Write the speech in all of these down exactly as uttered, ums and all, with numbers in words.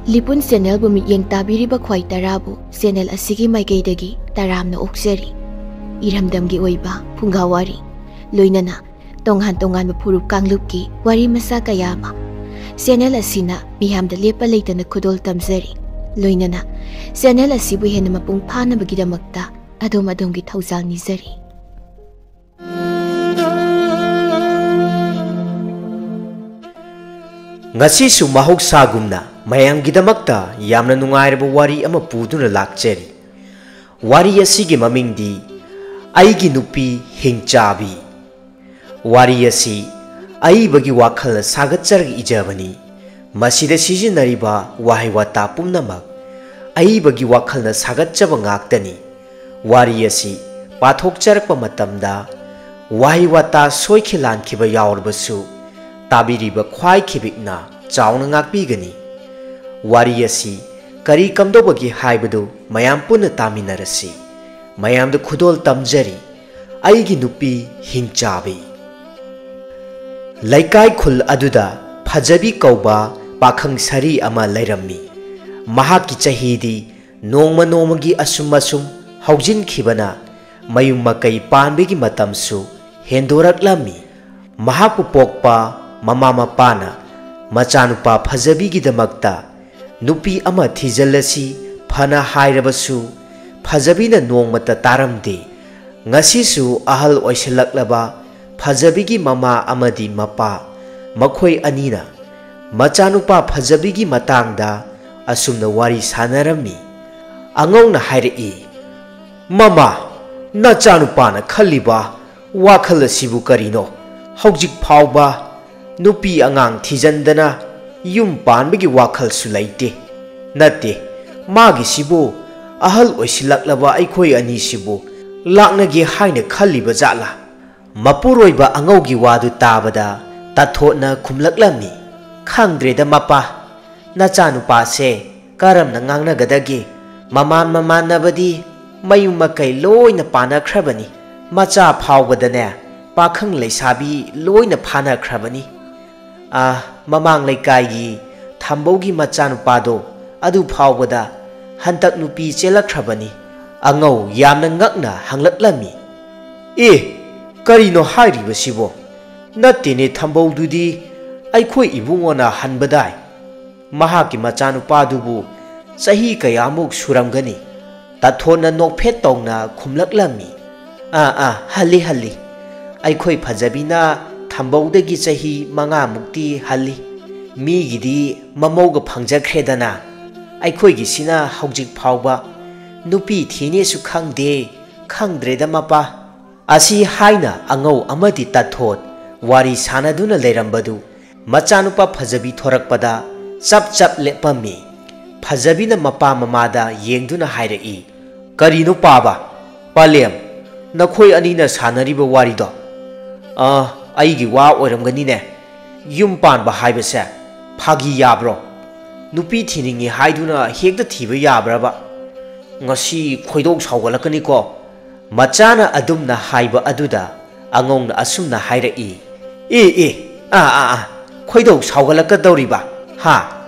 ꯂꯤꯄꯨꯟ ꯆꯦꯅꯦꯜꯕꯨ ꯃꯤꯠꯌꯦꯡ ꯇꯥꯕꯤꯔꯤꯕ ꯈ꯭ꯋꯥꯏ ꯇꯔꯥꯕꯨ ꯆꯦꯅꯦꯜ ꯑꯁꯤꯒꯤ ꯃꯥꯏꯀꯩꯗꯒꯤ ꯇꯔꯥꯝꯅ ꯑꯣꯛꯆꯔꯤ꯫ ꯏꯔꯝꯗꯝꯒꯤ ꯑꯣꯏꯕ ꯐꯨꯡꯒꯥ ꯋꯥꯔꯤ, ꯂꯣꯏꯅꯅ ꯇꯣꯉꯥꯟ ꯇꯣꯉꯥꯟꯕ ꯐꯨꯔꯨꯞ ꯀꯥꯡꯂꯨꯞꯀꯤ ꯋꯥꯔꯤ ꯃꯆꯥ ꯀꯌꯥ ꯑꯃ ꯆꯦꯅꯦꯜ ꯑꯁꯤꯅ ꯃꯤꯌꯥꯝꯗ ꯂꯦꯞꯄ ꯂꯩꯇꯅ ꯈꯨꯗꯣꯜ ꯇꯝꯖꯔꯤ꯫ ꯂꯣꯏꯅꯅ ꯆꯦꯅꯦꯜ ꯑꯁꯤꯕꯨ ꯍꯦꯟꯅ ꯃꯄꯨꯡ ꯐꯥꯅꯕꯒꯤꯗꯃꯛꯇ ꯑꯗꯣꯝ ꯑꯗꯣꯝꯒꯤ ꯊꯧꯖꯥꯜ ꯅꯤꯖꯔꯤ꯫ ꯉꯁꯤꯁꯨ ꯃꯍꯧꯁꯥꯒꯨꯝꯅ ꯃꯌꯥꯝꯒꯤꯗꯃꯛꯇ ꯌꯥꯝꯅ ꯅꯨꯡꯉꯥꯏꯔꯕ ꯋꯥꯔꯤ ꯑꯃ ꯄꯨꯗꯨꯅ ꯂꯥꯛꯆꯔꯤ꯫ ꯋꯥꯔꯤ ꯑꯁꯤꯒꯤ ꯃꯃꯤꯡꯗꯤ "ꯑꯩꯒꯤ ꯅꯨꯄꯤ ꯍꯤꯡꯆꯥꯕꯤ"꯫ ꯋꯥꯔꯤ ꯑꯁꯤ ꯑꯏꯕꯒꯤ ꯋꯥꯈꯜꯅ ꯁꯥꯒꯠꯆꯔꯒ ꯏꯖꯕꯅꯤ꯫ ꯃꯁꯤꯗ ꯁꯤꯖꯤꯟꯅꯔꯤꯕ ꯋꯥꯍꯩ ꯋꯥꯇꯥ ꯄꯨꯝꯅꯃꯛ ꯑꯏꯕꯒꯤ ꯋꯥꯈꯜꯅ ꯁꯥꯒꯠꯆꯕ ꯉꯥꯛꯇꯅꯤ꯫ ꯋꯥꯔꯤ ꯑꯁꯤ ꯄꯥꯊꯣꯛꯆꯔꯛꯄ ꯃꯇꯝꯗ ꯋꯥꯍꯩ ꯋꯥꯇꯥ ꯁꯣꯏꯈꯤ ꯂꯥꯟꯈꯤꯕ ꯌꯥꯎꯔꯕꯁꯨ ꯇꯥꯕꯤꯔꯤꯕ ꯈ꯭ꯋꯥꯏ ꯈꯤꯕꯤꯛꯅ ꯆꯥꯎꯅ ꯉꯥꯛꯄꯤꯒꯅꯤ꯫ ꯋꯥꯔꯤ ꯑꯁꯤ ꯀꯔꯤ ꯀꯝꯗꯧꯕꯒꯦ ꯍꯥꯏꯕꯗꯨ ꯃꯌꯥꯝ ꯄꯨꯟꯅ ꯇꯥꯃꯤꯟꯅꯔꯁꯤ꯫ ꯃꯌꯥꯝꯗ ꯈꯨꯗꯣꯜ ꯇꯝꯖꯔꯤ꯫ "ꯑꯩꯒꯤ ꯅꯨꯄꯤ ꯍꯤꯡꯆꯥꯕꯤ"꯫ ꯂꯩꯀꯥꯏ ꯈꯨꯜ ꯑꯗꯨꯗ ꯐꯖꯕꯤ ꯀꯧꯕ ꯄꯥꯈꯪ ꯁꯥꯔꯤ ꯑꯃ ꯂꯩꯔꯝꯃꯤ꯫ ꯃꯍꯥꯛꯀꯤ ꯆꯍꯤꯗꯤ ꯅꯣꯡꯃ ꯅꯣꯡꯃꯒꯤ ꯑꯁꯨꯝ ꯑꯁꯨꯝ ꯍꯧꯖꯤꯟꯈꯤꯕꯅ ꯃꯌꯨꯝ ꯃꯀꯩ ꯄꯥꯟꯕꯒꯤ ꯃꯇꯝꯁꯨ ꯍꯦꯟꯗꯣꯔꯛꯂꯝꯃꯤ꯫ ꯃꯍꯥꯛꯄꯨ ꯄꯣꯛꯄ ꯃꯃꯥ ꯃꯄꯥꯅ ꯃꯆꯥꯅꯨꯄꯥ ꯐꯖꯕꯤꯒꯤꯗꯃꯛꯇ ꯅꯨꯄꯤ ꯑꯃ ꯊꯤꯖꯤꯜꯂꯁꯤ ꯐꯅ ꯍꯥꯏꯔꯕꯁꯨ ꯐꯖꯕꯤꯅ ꯅꯣꯡꯃꯇ ꯇꯥꯔꯝꯗꯦ꯫ ꯉꯁꯤꯁꯨ ꯑꯍꯜ ꯑꯣꯏꯁꯤꯜꯂꯛꯂꯕ ꯐꯖꯕꯤꯒꯤ ꯃꯃꯥ ꯑꯃꯗꯤ ꯃꯄꯥ, ꯃꯈꯣꯏ ꯑꯅꯤꯅ ꯃꯆꯥꯅꯨꯄꯥ ꯐꯖꯕꯤꯒꯤ ꯃꯇꯥꯡꯗ ꯑꯁꯨꯝꯅ ꯋꯥꯔꯤ ꯁꯥꯟꯅꯔꯝꯃꯤ꯫ ꯑꯉꯧꯅ ꯍꯥꯏꯔꯛꯏ, "ꯃꯃꯥ, ꯅꯆꯥꯅꯨꯄꯥꯅ ꯈꯜꯂꯤꯕ ꯋꯥꯈꯜ ꯑꯁꯤꯕꯨ ꯀꯔꯤꯅꯣ? ꯍꯧꯖꯤꯛ ꯐꯥꯎꯕ ꯅꯨꯄꯤ ꯑꯉꯥꯡ ꯊꯤꯖꯟꯗꯅ ꯌꯨꯝ ꯄꯥꯟꯕꯒꯤ ꯋꯥꯈꯜꯁꯨ ꯂꯩꯇꯦ꯫ ꯅꯠꯇꯦ, ꯃꯥꯒꯤꯁꯤꯕꯨ ꯑꯍꯜ ꯑꯣꯏꯁꯤꯜꯂꯛꯂꯕ ꯑꯩꯈꯣꯏ ꯑꯅꯤꯁꯤꯕꯨ ꯂꯥꯛꯅꯒꯦ ꯍꯥꯏꯅ ꯈꯜꯂꯤꯕ ꯖꯥꯠꯂꯥ?" ꯃꯄꯨꯔꯣꯏꯕ ꯑꯉꯧꯒꯤ ꯋꯥꯗꯨ ꯇꯥꯕꯗ ꯇꯥꯊꯣꯠꯅ ꯈꯨꯝꯂꯛꯂꯝꯃꯤ, "ꯈꯪꯗ꯭ꯔꯦꯗ ꯃꯄꯥ, ꯅꯆꯥꯅꯨꯄꯥꯁꯦ ꯀꯔꯝꯅ ꯉꯥꯡꯅꯒꯗꯒꯦ? ꯃꯃꯥꯟ ꯃꯃꯥꯟꯅꯕꯗꯤ ꯃꯌꯨꯝ ꯃꯀꯩ ꯂꯣꯏꯅ ꯄꯥꯟꯅꯈ꯭ꯔꯕꯅꯤ꯫ ꯃꯆꯥ ꯐꯥꯎꯕꯗꯅꯦ ꯄꯥꯈꯪ ꯂꯩꯁꯥꯕꯤ ꯂꯣꯏꯅ ꯐꯥꯅꯈ꯭ꯔꯕꯅꯤ꯫ ꯑꯥ, ꯃꯃꯥꯡ ꯂꯩꯀꯥꯏꯒꯤ ꯊꯝꯕꯧꯒꯤ ꯃꯆꯥꯅꯨꯄꯥꯗꯣ ꯑꯗꯨ ꯐꯥꯎꯕꯗ ꯍꯟꯇꯛ ꯅꯨꯄꯤ ꯆꯦꯜꯂꯛꯈ꯭ꯔꯕꯅꯤ꯫ ꯑꯉꯧ ꯌꯥꯝꯅ ꯉꯛꯅ ꯍꯪꯂꯛꯂꯝꯃꯤ꯫ "ꯑꯦ, ꯀꯔꯤꯅꯣ ꯍꯥꯏꯔꯤꯕꯁꯤꯕꯣ? ꯅꯠꯇꯦꯅꯦ, ꯊꯝꯕꯧꯗꯨꯗꯤ ꯑꯩꯈꯣꯏ ꯏꯕꯨꯡꯉꯣꯅ ꯍꯟꯕꯗꯥꯏ꯫ ꯃꯍꯥꯛꯀꯤ ꯃꯆꯥꯅꯨꯄꯥꯗꯨꯕꯨ ꯆꯍꯤ ꯀꯌꯥꯃꯨꯛ ꯁꯨꯔꯝꯒꯅꯤ?" ꯇꯥꯊꯣꯟꯅ ꯅꯣꯛꯐꯦꯠ ꯇꯧꯅ ꯈꯨꯝꯂꯛꯂꯝꯃꯤ꯫ "ꯑꯥ, ꯑꯥ, ꯍꯜꯂꯤ, ꯍꯜꯂꯤ꯫ ꯑꯩꯈꯣꯏ ꯐꯖꯕꯤꯅ ꯊꯝꯕꯧꯗꯒꯤ ꯆꯍꯤ ꯃꯉꯥꯃꯨꯛꯇꯤ ꯍꯜꯂꯤ꯫ ꯃꯤꯒꯤꯗꯤ ꯃꯃꯧꯒ ꯐꯪꯖꯈ꯭ꯔꯦꯗꯅ꯫ ꯑꯩꯈꯣꯏꯒꯤꯁꯤꯅ ꯍꯧꯖꯤꯛ ꯐꯥꯎꯕ ꯅꯨꯄꯤ ꯊꯤꯅꯦꯁꯨ ꯈꯪꯗꯦ, ꯈꯪꯗ꯭ꯔꯦꯗ ꯃꯄꯥ꯫" ꯑꯁꯤ ꯍꯥꯏꯅ ꯑꯉꯧ ꯑꯃꯗꯤ ꯇꯥꯊꯣꯠ ꯋꯥꯔꯤ ꯁꯥꯟꯅꯗꯨꯅ ꯂꯩꯔꯝꯕꯗꯨ ꯃꯆꯥꯅꯨꯄꯥ ꯐꯖꯕꯤ ꯊꯣꯔꯛꯄꯗ ꯆꯞ ꯆꯞ ꯂꯦꯞꯄꯝꯃꯤ꯫ ꯐꯖꯕꯤꯅ ꯃꯄꯥ ꯃꯃꯥꯗ ꯌꯦꯡꯗꯨꯅ ꯍꯥꯏꯔꯛꯏ, "ꯀꯔꯤꯅꯣ ꯄꯥꯕ? ꯄꯥꯂꯦꯝ, ꯅꯈꯣꯏ ꯑꯅꯤꯅ ꯁꯥꯟꯅꯔꯤꯕ ꯋꯥꯔꯤꯗꯣ? ꯑ, ꯑꯩꯒꯤ ꯋꯥ ꯑꯣꯏꯔꯝꯒꯅꯤꯅꯦ꯫ ꯌꯨꯝ ꯄꯥꯟꯕ ꯍꯥꯏꯕꯁꯦ ꯐꯥꯒꯤ ꯌꯥꯕ꯭ꯔꯣ? ꯅꯨꯄꯤ ꯊꯤꯅꯤꯡꯉꯤ ꯍꯥꯏꯗꯨꯅ ꯍꯦꯛꯇ ꯊꯤꯕ ꯌꯥꯕ꯭ꯔꯕ? ꯉꯁꯤ ꯈꯣꯏꯗꯧ ꯁꯥꯎꯒꯠꯂꯛꯀꯅꯤꯀꯣ꯫" ꯃꯆꯥꯅ ꯑꯗꯨꯝꯅ ꯍꯥꯏꯕ ꯑꯗꯨꯗ ꯑꯉꯧꯅ ꯑꯁꯨꯝꯅ ꯍꯥꯏꯔꯛꯏ, "ꯑꯦ, ꯑꯦ, ꯑꯥ, ꯑꯥ, ꯑꯥ, ꯈꯣꯏꯗꯧ ꯁꯥꯎꯒꯠꯂꯛꯀꯗꯧꯔꯤꯕ? ꯍꯥ?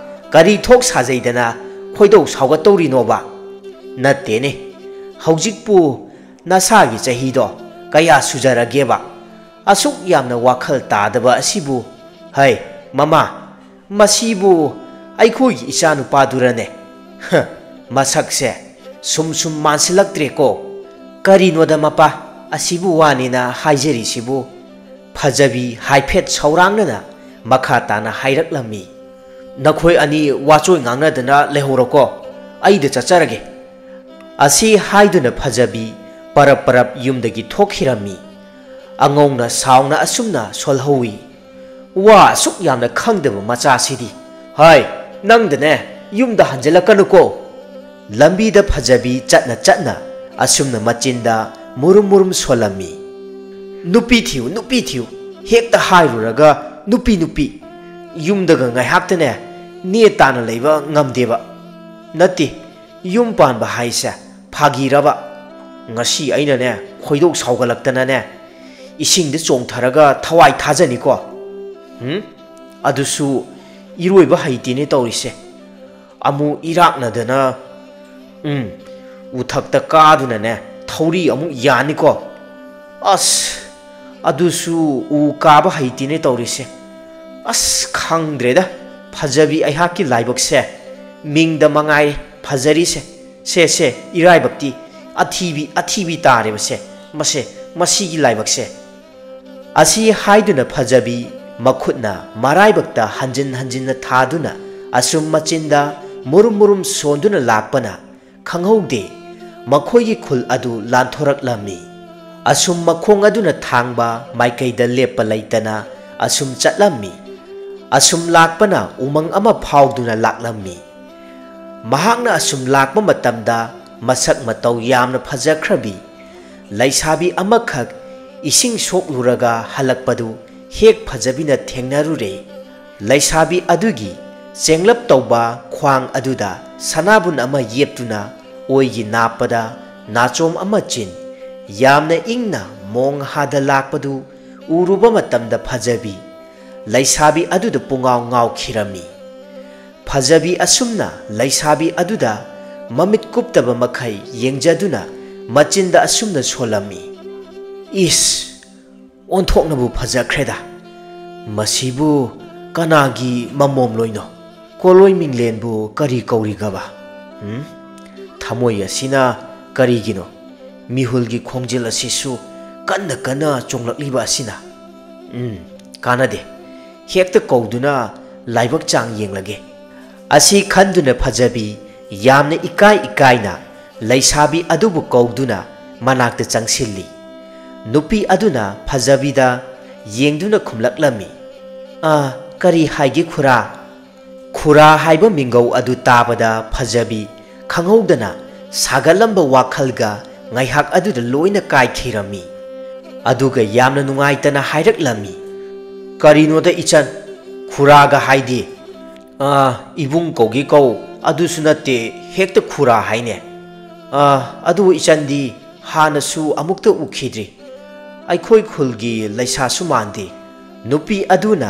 ꯀꯔꯤ ꯊꯣꯛ ꯁꯥꯖꯩꯗꯅ ꯈꯣꯏꯗꯧ ꯁꯥꯎꯒꯠꯇꯧꯔꯤꯅꯣꯕ? ꯅꯠꯇꯦꯅꯦ, ꯍꯧꯖꯤꯛꯄꯨ ꯅꯁꯥꯒꯤ ꯆꯍꯤꯗꯣ ꯀꯌꯥ ꯁꯨꯖꯔꯒꯦꯕ? ꯑꯁꯨꯛ ꯌꯥꯝꯅ ꯋꯥꯈꯜ ꯇꯥꯗꯕ ꯑꯁꯤꯕꯨ? ꯍꯩ, ꯃꯃꯥ, ꯃꯁꯤꯕꯨ ꯑꯩꯈꯣꯏꯒꯤ ꯏꯆꯥꯅꯨꯄꯥꯗꯨꯔꯅꯦ? ꯍ, ꯃꯁꯛꯁꯦ ꯁꯨꯝ ꯁꯨꯝ ꯃꯥꯟꯁꯤꯜꯂꯛꯇ꯭ꯔꯦꯀꯣ꯫ ꯀꯔꯤꯅꯣꯗ ꯃꯄꯥ, ꯑꯁꯤꯕꯨ ꯋꯥꯅꯦꯅ ꯍꯥꯏꯖꯔꯤꯁꯤꯕꯨ?" ꯐꯖꯕꯤ ꯍꯥꯏꯐꯦꯠ ꯁꯧꯔꯥꯡꯅꯅ ꯃꯈꯥ ꯇꯥꯅ ꯍꯥꯏꯔꯛꯂꯝꯃꯤ, "ꯅꯈꯣꯏ ꯑꯅꯤ ꯋꯥꯆꯣꯏ ꯉꯥꯡꯅꯗꯅ ꯂꯩꯍꯧꯔꯣꯀꯣ, ꯑꯩꯗ ꯆꯠꯆꯔꯒꯦ꯫" ꯑꯁꯤ ꯍꯥꯏꯗꯨꯅ ꯐꯖꯕꯤ ꯄꯔꯞ ꯄꯔꯞ ꯌꯨꯝꯗꯒꯤ ꯊꯣꯛꯈꯤꯔꯝꯃꯤ꯫ ꯑꯉꯧꯅ ꯁꯥꯎꯅ ꯑꯁꯨꯝꯅ ꯁꯣꯜꯍꯧꯏ, "ꯋꯥ ꯑꯁꯨꯛ ꯌꯥꯝꯅ ꯈꯪꯗꯕ ꯃꯆꯥꯁꯤꯗꯤ꯫ ꯍꯥꯏ, ꯅꯪꯗꯅꯦ, ꯌꯨꯝꯗ ꯍꯟꯖꯤꯜꯂꯛꯀꯅꯨꯀꯣ꯫" ꯂꯝꯕꯤꯗ ꯐꯖꯕꯤ ꯆꯠꯅ ꯆꯠꯅ ꯑꯁꯨꯝꯅ ꯃꯆꯤꯟꯗ ꯃꯨꯔꯨꯝ ꯃꯨꯔꯨꯝ ꯁꯣꯜꯂꯝꯃꯤ꯫ "ꯅꯨꯄꯤ ꯊꯤꯌꯨ, ꯅꯨꯄꯤ ꯊꯤꯌꯨ, ꯍꯦꯛꯇ ꯍꯥꯏꯔꯨꯔꯒ ꯅꯨꯄꯤ, ꯅꯨꯄꯤ꯫ ꯌꯨꯝꯗꯒ ꯉꯥꯏꯍꯥꯛꯇꯅꯦ ꯅꯦ ꯇꯥꯅ ꯂꯩꯕ ꯉꯝꯗꯦꯕ꯫ ꯅꯠꯇꯦ, ꯌꯨꯝ ꯄꯥꯟꯕ ꯍꯥꯏꯁꯦ ꯐꯥꯒꯤꯔꯕ? ꯉꯁꯤ ꯑꯩꯅꯅꯦ ꯈꯣꯏꯗꯧ ꯁꯥꯎꯒꯠꯂꯛꯇꯅꯅꯦ ꯏꯁꯤꯡꯗ ꯆꯣꯡꯊꯔꯒ ꯊꯋꯥꯏ ꯊꯥꯖꯅꯤꯀꯣ꯫ ꯎꯝ? ꯑꯗꯨꯁꯨ ꯏꯔꯣꯏꯕ ꯍꯩꯇꯦꯅꯦ ꯇꯧꯔꯤꯁꯦ꯫ ꯑꯃꯨꯛ ꯏꯔꯥꯛꯅꯗꯅ, ꯎꯝ, ꯎꯊꯛꯇ ꯀꯥꯗꯨꯅꯅꯦ ꯊꯧꯔꯤ ꯑꯃꯨꯛ ꯌꯥꯅꯤꯀꯣ꯫ ꯑꯁ, ꯑꯗꯨꯁꯨ ꯎ ꯀꯥꯕ ꯍꯩꯇꯦꯅꯦ ꯇꯧꯔꯤꯁꯦ꯫ ꯑꯁ, ꯈꯪꯗ꯭ꯔꯦꯗ, ꯐꯖꯕꯤ ꯑꯩꯍꯥꯛꯀꯤ ꯂꯥꯏꯕꯛꯁꯦ꯫ ꯃꯤꯡꯗ ꯃꯉꯥꯏꯔꯦ ꯐꯖꯔꯤꯁꯦ꯫ ꯁꯦ, ꯁꯦ, ꯏꯔꯥꯏꯕꯛꯇꯤ ꯑꯊꯤꯕꯤ, ꯑꯊꯤꯕꯤ ꯇꯥꯔꯦꯕꯁꯦ꯫ ꯃꯁꯦ, ꯃꯁꯤꯒꯤ ꯂꯥꯏꯕꯛꯁꯦ꯫ ꯑꯁꯤ ꯍꯥꯏꯗꯨꯅ ꯐꯖꯕꯤ ꯃꯈꯨꯠꯅ ꯃꯔꯥꯏꯕꯛꯇ ꯍꯟꯖꯤꯟ ꯍꯟꯖꯤꯟꯅ ꯊꯥꯗꯨꯅ ꯑꯁꯨꯝ ꯃꯆꯤꯟꯗ ꯃꯨꯔꯨꯝ ꯃꯨꯔꯨꯝ ꯁꯣꯟꯗꯨꯅ ꯂꯥꯛꯄꯅ ꯈꯪꯍꯧꯗꯦ꯫ ꯃꯈꯣꯏꯒꯤ ꯈꯨꯜ ꯑꯗꯨ ꯂꯥꯟꯊꯣꯔꯛꯂꯝꯃꯤ꯫ ꯑꯁꯨꯝ ꯃꯈꯣꯡ ꯑꯗꯨꯅ ꯊꯥꯡꯕ ꯃꯥꯏꯀꯩꯗ ꯂꯦꯞꯄ ꯂꯩꯇꯅ ꯑꯁꯨꯝ ꯆꯠꯂꯝꯃꯤ꯫ ꯑꯁꯨꯝ ꯂꯥꯛꯄꯅ ꯎꯃꯪ ꯑꯃ ꯐꯥꯎꯗꯨꯅ ꯂꯥꯛꯂꯝꯃꯤ꯫ ꯃꯍꯥꯛꯅ ꯑꯁꯨꯝ ꯂꯥꯛꯄ ꯃꯇꯝꯗ ꯃꯁꯛ ꯃꯇꯧ ꯌꯥꯝꯅ ꯐꯖꯈ꯭ꯔꯕꯤ ꯂꯩꯁꯥꯕꯤ ꯑꯃꯈꯛ ꯏꯁꯤꯡ ꯁꯣꯛꯂꯨꯔꯒ ꯍꯜꯂꯛꯄꯗꯨ ꯍꯦꯛ ꯐꯖꯕꯤꯅ ꯊꯦꯡꯅꯔꯨꯔꯦ꯫ ꯂꯩꯁꯥꯕꯤ ꯑꯗꯨꯒꯤ ꯆꯦꯡꯂꯞ ꯇꯧꯕ ꯈ꯭ꯋꯥꯡ ꯑꯗꯨꯗ ꯁꯅꯥꯕꯨꯟ ꯑꯃ ꯌꯦꯞꯇꯨꯅ ꯑꯣꯏꯒꯤ ꯅꯥꯞꯄꯗ ꯅꯥꯆꯣꯝ ꯑꯃ ꯆꯤꯟ ꯌꯥꯝꯅ ꯏꯪꯅ ꯃꯣꯡ ꯍꯥꯗ ꯂꯥꯛꯄꯗꯨ ꯎꯔꯨꯕ ꯃꯇꯝꯗ ꯐꯖꯕꯤ ꯂꯩꯁꯥꯕꯤ ꯑꯗꯨꯗ ꯄꯨꯡꯉꯥꯎ ꯉꯥꯎꯈꯤꯔꯝꯃꯤ꯫ ꯐꯖꯕꯤ ꯑꯁꯨꯝꯅ ꯂꯩꯁꯥꯕꯤ ꯑꯗꯨꯗ ꯃꯃꯤꯠ ꯀꯨꯞꯇꯕ ꯃꯈꯩ ꯌꯦꯡꯖꯗꯨꯅ ꯃꯆꯤꯟꯗ ꯑꯁꯨꯝꯅ ꯁꯣꯜꯂꯝꯃꯤ, "ꯏꯁ! ꯑꯣꯟꯊꯣꯛꯅꯕꯨ ꯐꯖꯈ꯭ꯔꯦꯗ꯫ ꯃꯁꯤꯕꯨ ꯀꯅꯥꯒꯤ ꯃꯃꯣꯝꯂꯣꯏꯅꯣ? ꯀꯣꯂꯣꯏ ꯃꯤꯡꯂꯦꯟꯕꯨ ꯀꯔꯤ ꯀꯧꯔꯤꯒꯕ? ꯎꯝ? ꯊꯃꯣꯏ ꯑꯁꯤꯅ ꯀꯔꯤꯒꯤꯅꯣ? ꯃꯤꯍꯨꯜꯒꯤ ꯈꯣꯡꯖꯦꯜ ꯑꯁꯤꯁꯨ ꯀꯟꯅ ꯀꯟꯅ ꯆꯣꯡꯂꯛꯂꯤꯕ ꯑꯁꯤꯅ? ꯎꯝ, ꯀꯥꯟꯅꯗꯦ꯫ ꯍꯦꯛꯇ ꯀꯧꯗꯨꯅ ꯂꯥꯏꯕꯛ ꯆꯥꯡ ꯌꯦꯡꯂꯒꯦ꯫" ꯑꯁꯤ ꯈꯟꯗꯨꯅ ꯐꯖꯕꯤ ꯌꯥꯝꯅ ꯏꯀꯥꯏ ꯏꯀꯥꯏꯅ ꯂꯩꯁꯥꯕꯤ ꯑꯗꯨꯕꯨ ꯀꯧꯗꯨꯅ ꯃꯅꯥꯛꯇ ꯆꯪꯁꯤꯜꯂꯤ꯫ ꯅꯨꯄꯤ ꯑꯗꯨꯅ ꯐꯖꯕꯤꯗ ꯌꯦꯡꯗꯨꯅ ꯈꯨꯝꯂꯛꯂꯝꯃꯤ, "ꯑ, ꯀꯔꯤ ꯍꯥꯏꯒꯦ ꯈꯨꯔꯥ?" ꯈꯨꯔꯥ ꯍꯥꯏꯕ ꯃꯤꯡꯒꯧ ꯑꯗꯨ ꯇꯥꯕꯗ ꯐꯖꯕꯤ ꯈꯪꯍꯧꯗꯅ ꯁꯥꯒꯠꯂꯝꯕ ꯋꯥꯈꯜꯒ ꯉꯥꯏꯍꯥꯛ ꯑꯗꯨꯗ ꯂꯣꯏꯅ ꯀꯥꯏꯈꯤꯔꯝꯃꯤ꯫ ꯑꯗꯨꯒ ꯌꯥꯝꯅ ꯅꯨꯡꯉꯥꯏꯇꯅ ꯍꯥꯏꯔꯛꯂꯝꯃꯤ, "ꯀꯔꯤꯅꯣꯗ ꯏꯆꯟ, ꯈꯨꯔꯥꯒ ꯍꯥꯏꯗꯤ? ꯑꯥ, ꯏꯕꯨꯡ ꯀꯧꯒꯦ ꯀꯧ, ꯑꯗꯨꯁꯨ ꯅꯠꯇꯦ, ꯍꯦꯛꯇ ꯈꯨꯔꯥ ꯍꯥꯏꯅꯦ꯫ ꯑꯥ, ꯑꯗꯨꯕꯨ ꯏꯆꯟꯗꯤ ꯍꯥꯟꯅꯁꯨ ꯑꯃꯨꯛꯇ ꯎꯈꯤꯗ꯭ꯔꯤ꯫ ꯑꯩꯈꯣꯏ ꯈꯨꯜꯒꯤ ꯂꯩꯁꯥꯁꯨ ꯃꯥꯟꯗꯦ꯫" ꯅꯨꯄꯤ ꯑꯗꯨꯅ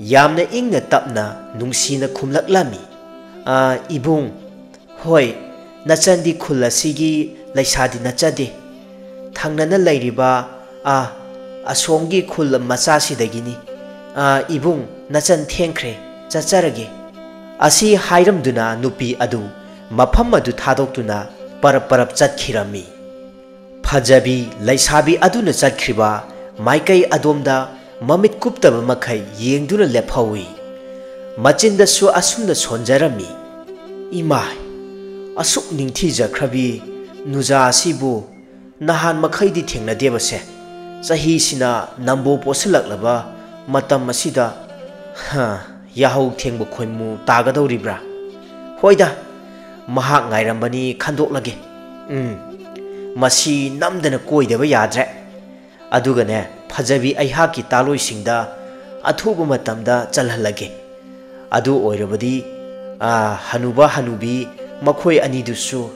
ꯌꯥꯝꯅ ꯏꯪꯅ ꯇꯞꯅ ꯅꯨꯡꯁꯤꯅ ꯈꯨꯝꯂꯛꯂꯝꯃꯤ꯫ "ꯑ, ꯏꯕꯨꯡ, ꯍꯣꯏ, ꯅꯆꯟꯗꯤ ꯈꯨꯜ ꯑꯁꯤꯒꯤ ꯂꯩꯁꯥꯗꯤ ꯅꯠꯆꯗꯦ꯫ ꯊꯪꯅꯅ ꯂꯩꯔꯤꯕ, ꯑ, ꯑꯁꯣꯝꯒꯤ ꯈꯨꯜ ꯃꯆꯥꯁꯤꯗꯒꯤꯅꯤ꯫ ꯑ, ꯏꯕꯨꯡ, ꯅꯆꯟ ꯊꯦꯡꯈ꯭ꯔꯦ, ꯆꯠꯆꯔꯒꯦ"꯫ ꯑꯁꯤ ꯍꯥꯏꯔꯝꯗꯨꯅ ꯅꯨꯄꯤ ꯑꯗꯨ ꯃꯐꯝ ꯑꯗꯨ ꯊꯥꯗꯣꯛꯇꯨꯅ ꯄꯔꯞ ꯄꯔꯞ ꯆꯠꯈꯤꯔꯝꯃꯤ꯫ ꯐꯖꯕꯤ ꯂꯩꯁꯥꯕꯤ ꯑꯗꯨꯅ ꯆꯠꯈ꯭ꯔꯤꯕ ꯃꯥꯏꯀꯩ ꯑꯗꯣꯝꯗ ꯃꯃꯤꯠ ꯀꯨꯞꯇꯕ ꯃꯈꯩ ꯌꯦꯡꯗꯨꯅ ꯂꯦꯞꯍꯧꯏ꯫ ꯃꯆꯤꯟꯗꯁꯨ ꯑꯁꯨꯝꯅ ꯁꯣꯟꯖꯔꯝꯃꯤ, "ꯏꯃꯥꯏ, ꯑꯁꯨꯛ ꯅꯤꯡꯊꯤꯖꯈ꯭ꯔꯕꯤ ꯅꯨꯖꯥ ꯑꯁꯤꯕꯨ ꯅꯍꯥꯟ ꯃꯈꯩꯗꯤ ꯊꯦꯡꯅꯗꯦꯕꯁꯦ꯫ ꯆꯍꯤꯁꯤꯅ ꯅꯝꯕꯣ ꯄꯣꯠꯁꯤꯜꯂꯛꯂꯕ ꯃꯇꯝ ꯑꯁꯤꯗ, ꯍ, ꯌꯥꯍꯧ ꯊꯦꯡꯕ ꯈꯣꯏꯃꯨ ꯇꯥꯒꯗꯧꯔꯤꯕ꯭ꯔꯥ? ꯍꯣꯏꯗ, ꯃꯍꯥꯛ ꯉꯥꯏꯔꯝꯕꯅꯤ ꯈꯟꯗꯣꯛꯂꯒꯦ꯫ ꯎꯝ, ꯃꯁꯤ ꯅꯝꯗꯅ ꯀꯣꯏꯗꯕ ꯌꯥꯗ꯭ꯔꯦ꯫ ꯑꯗꯨꯒꯅꯦ, ꯐꯖꯕꯤ ꯑꯩꯍꯥꯛꯀꯤ ꯇꯥꯂꯣꯏꯁꯤꯡꯗ ꯑꯊꯨꯕ ꯃꯇꯝꯗ ꯆꯜꯍꯜꯂꯒꯦ꯫ ꯑꯗꯨ ꯑꯣꯏꯔꯕꯗꯤ, ꯑꯥ, ꯍꯅꯨꯕ ꯍꯅꯨꯕꯤ ꯃꯈꯣꯏ ꯑꯅꯤꯗꯨꯁꯨ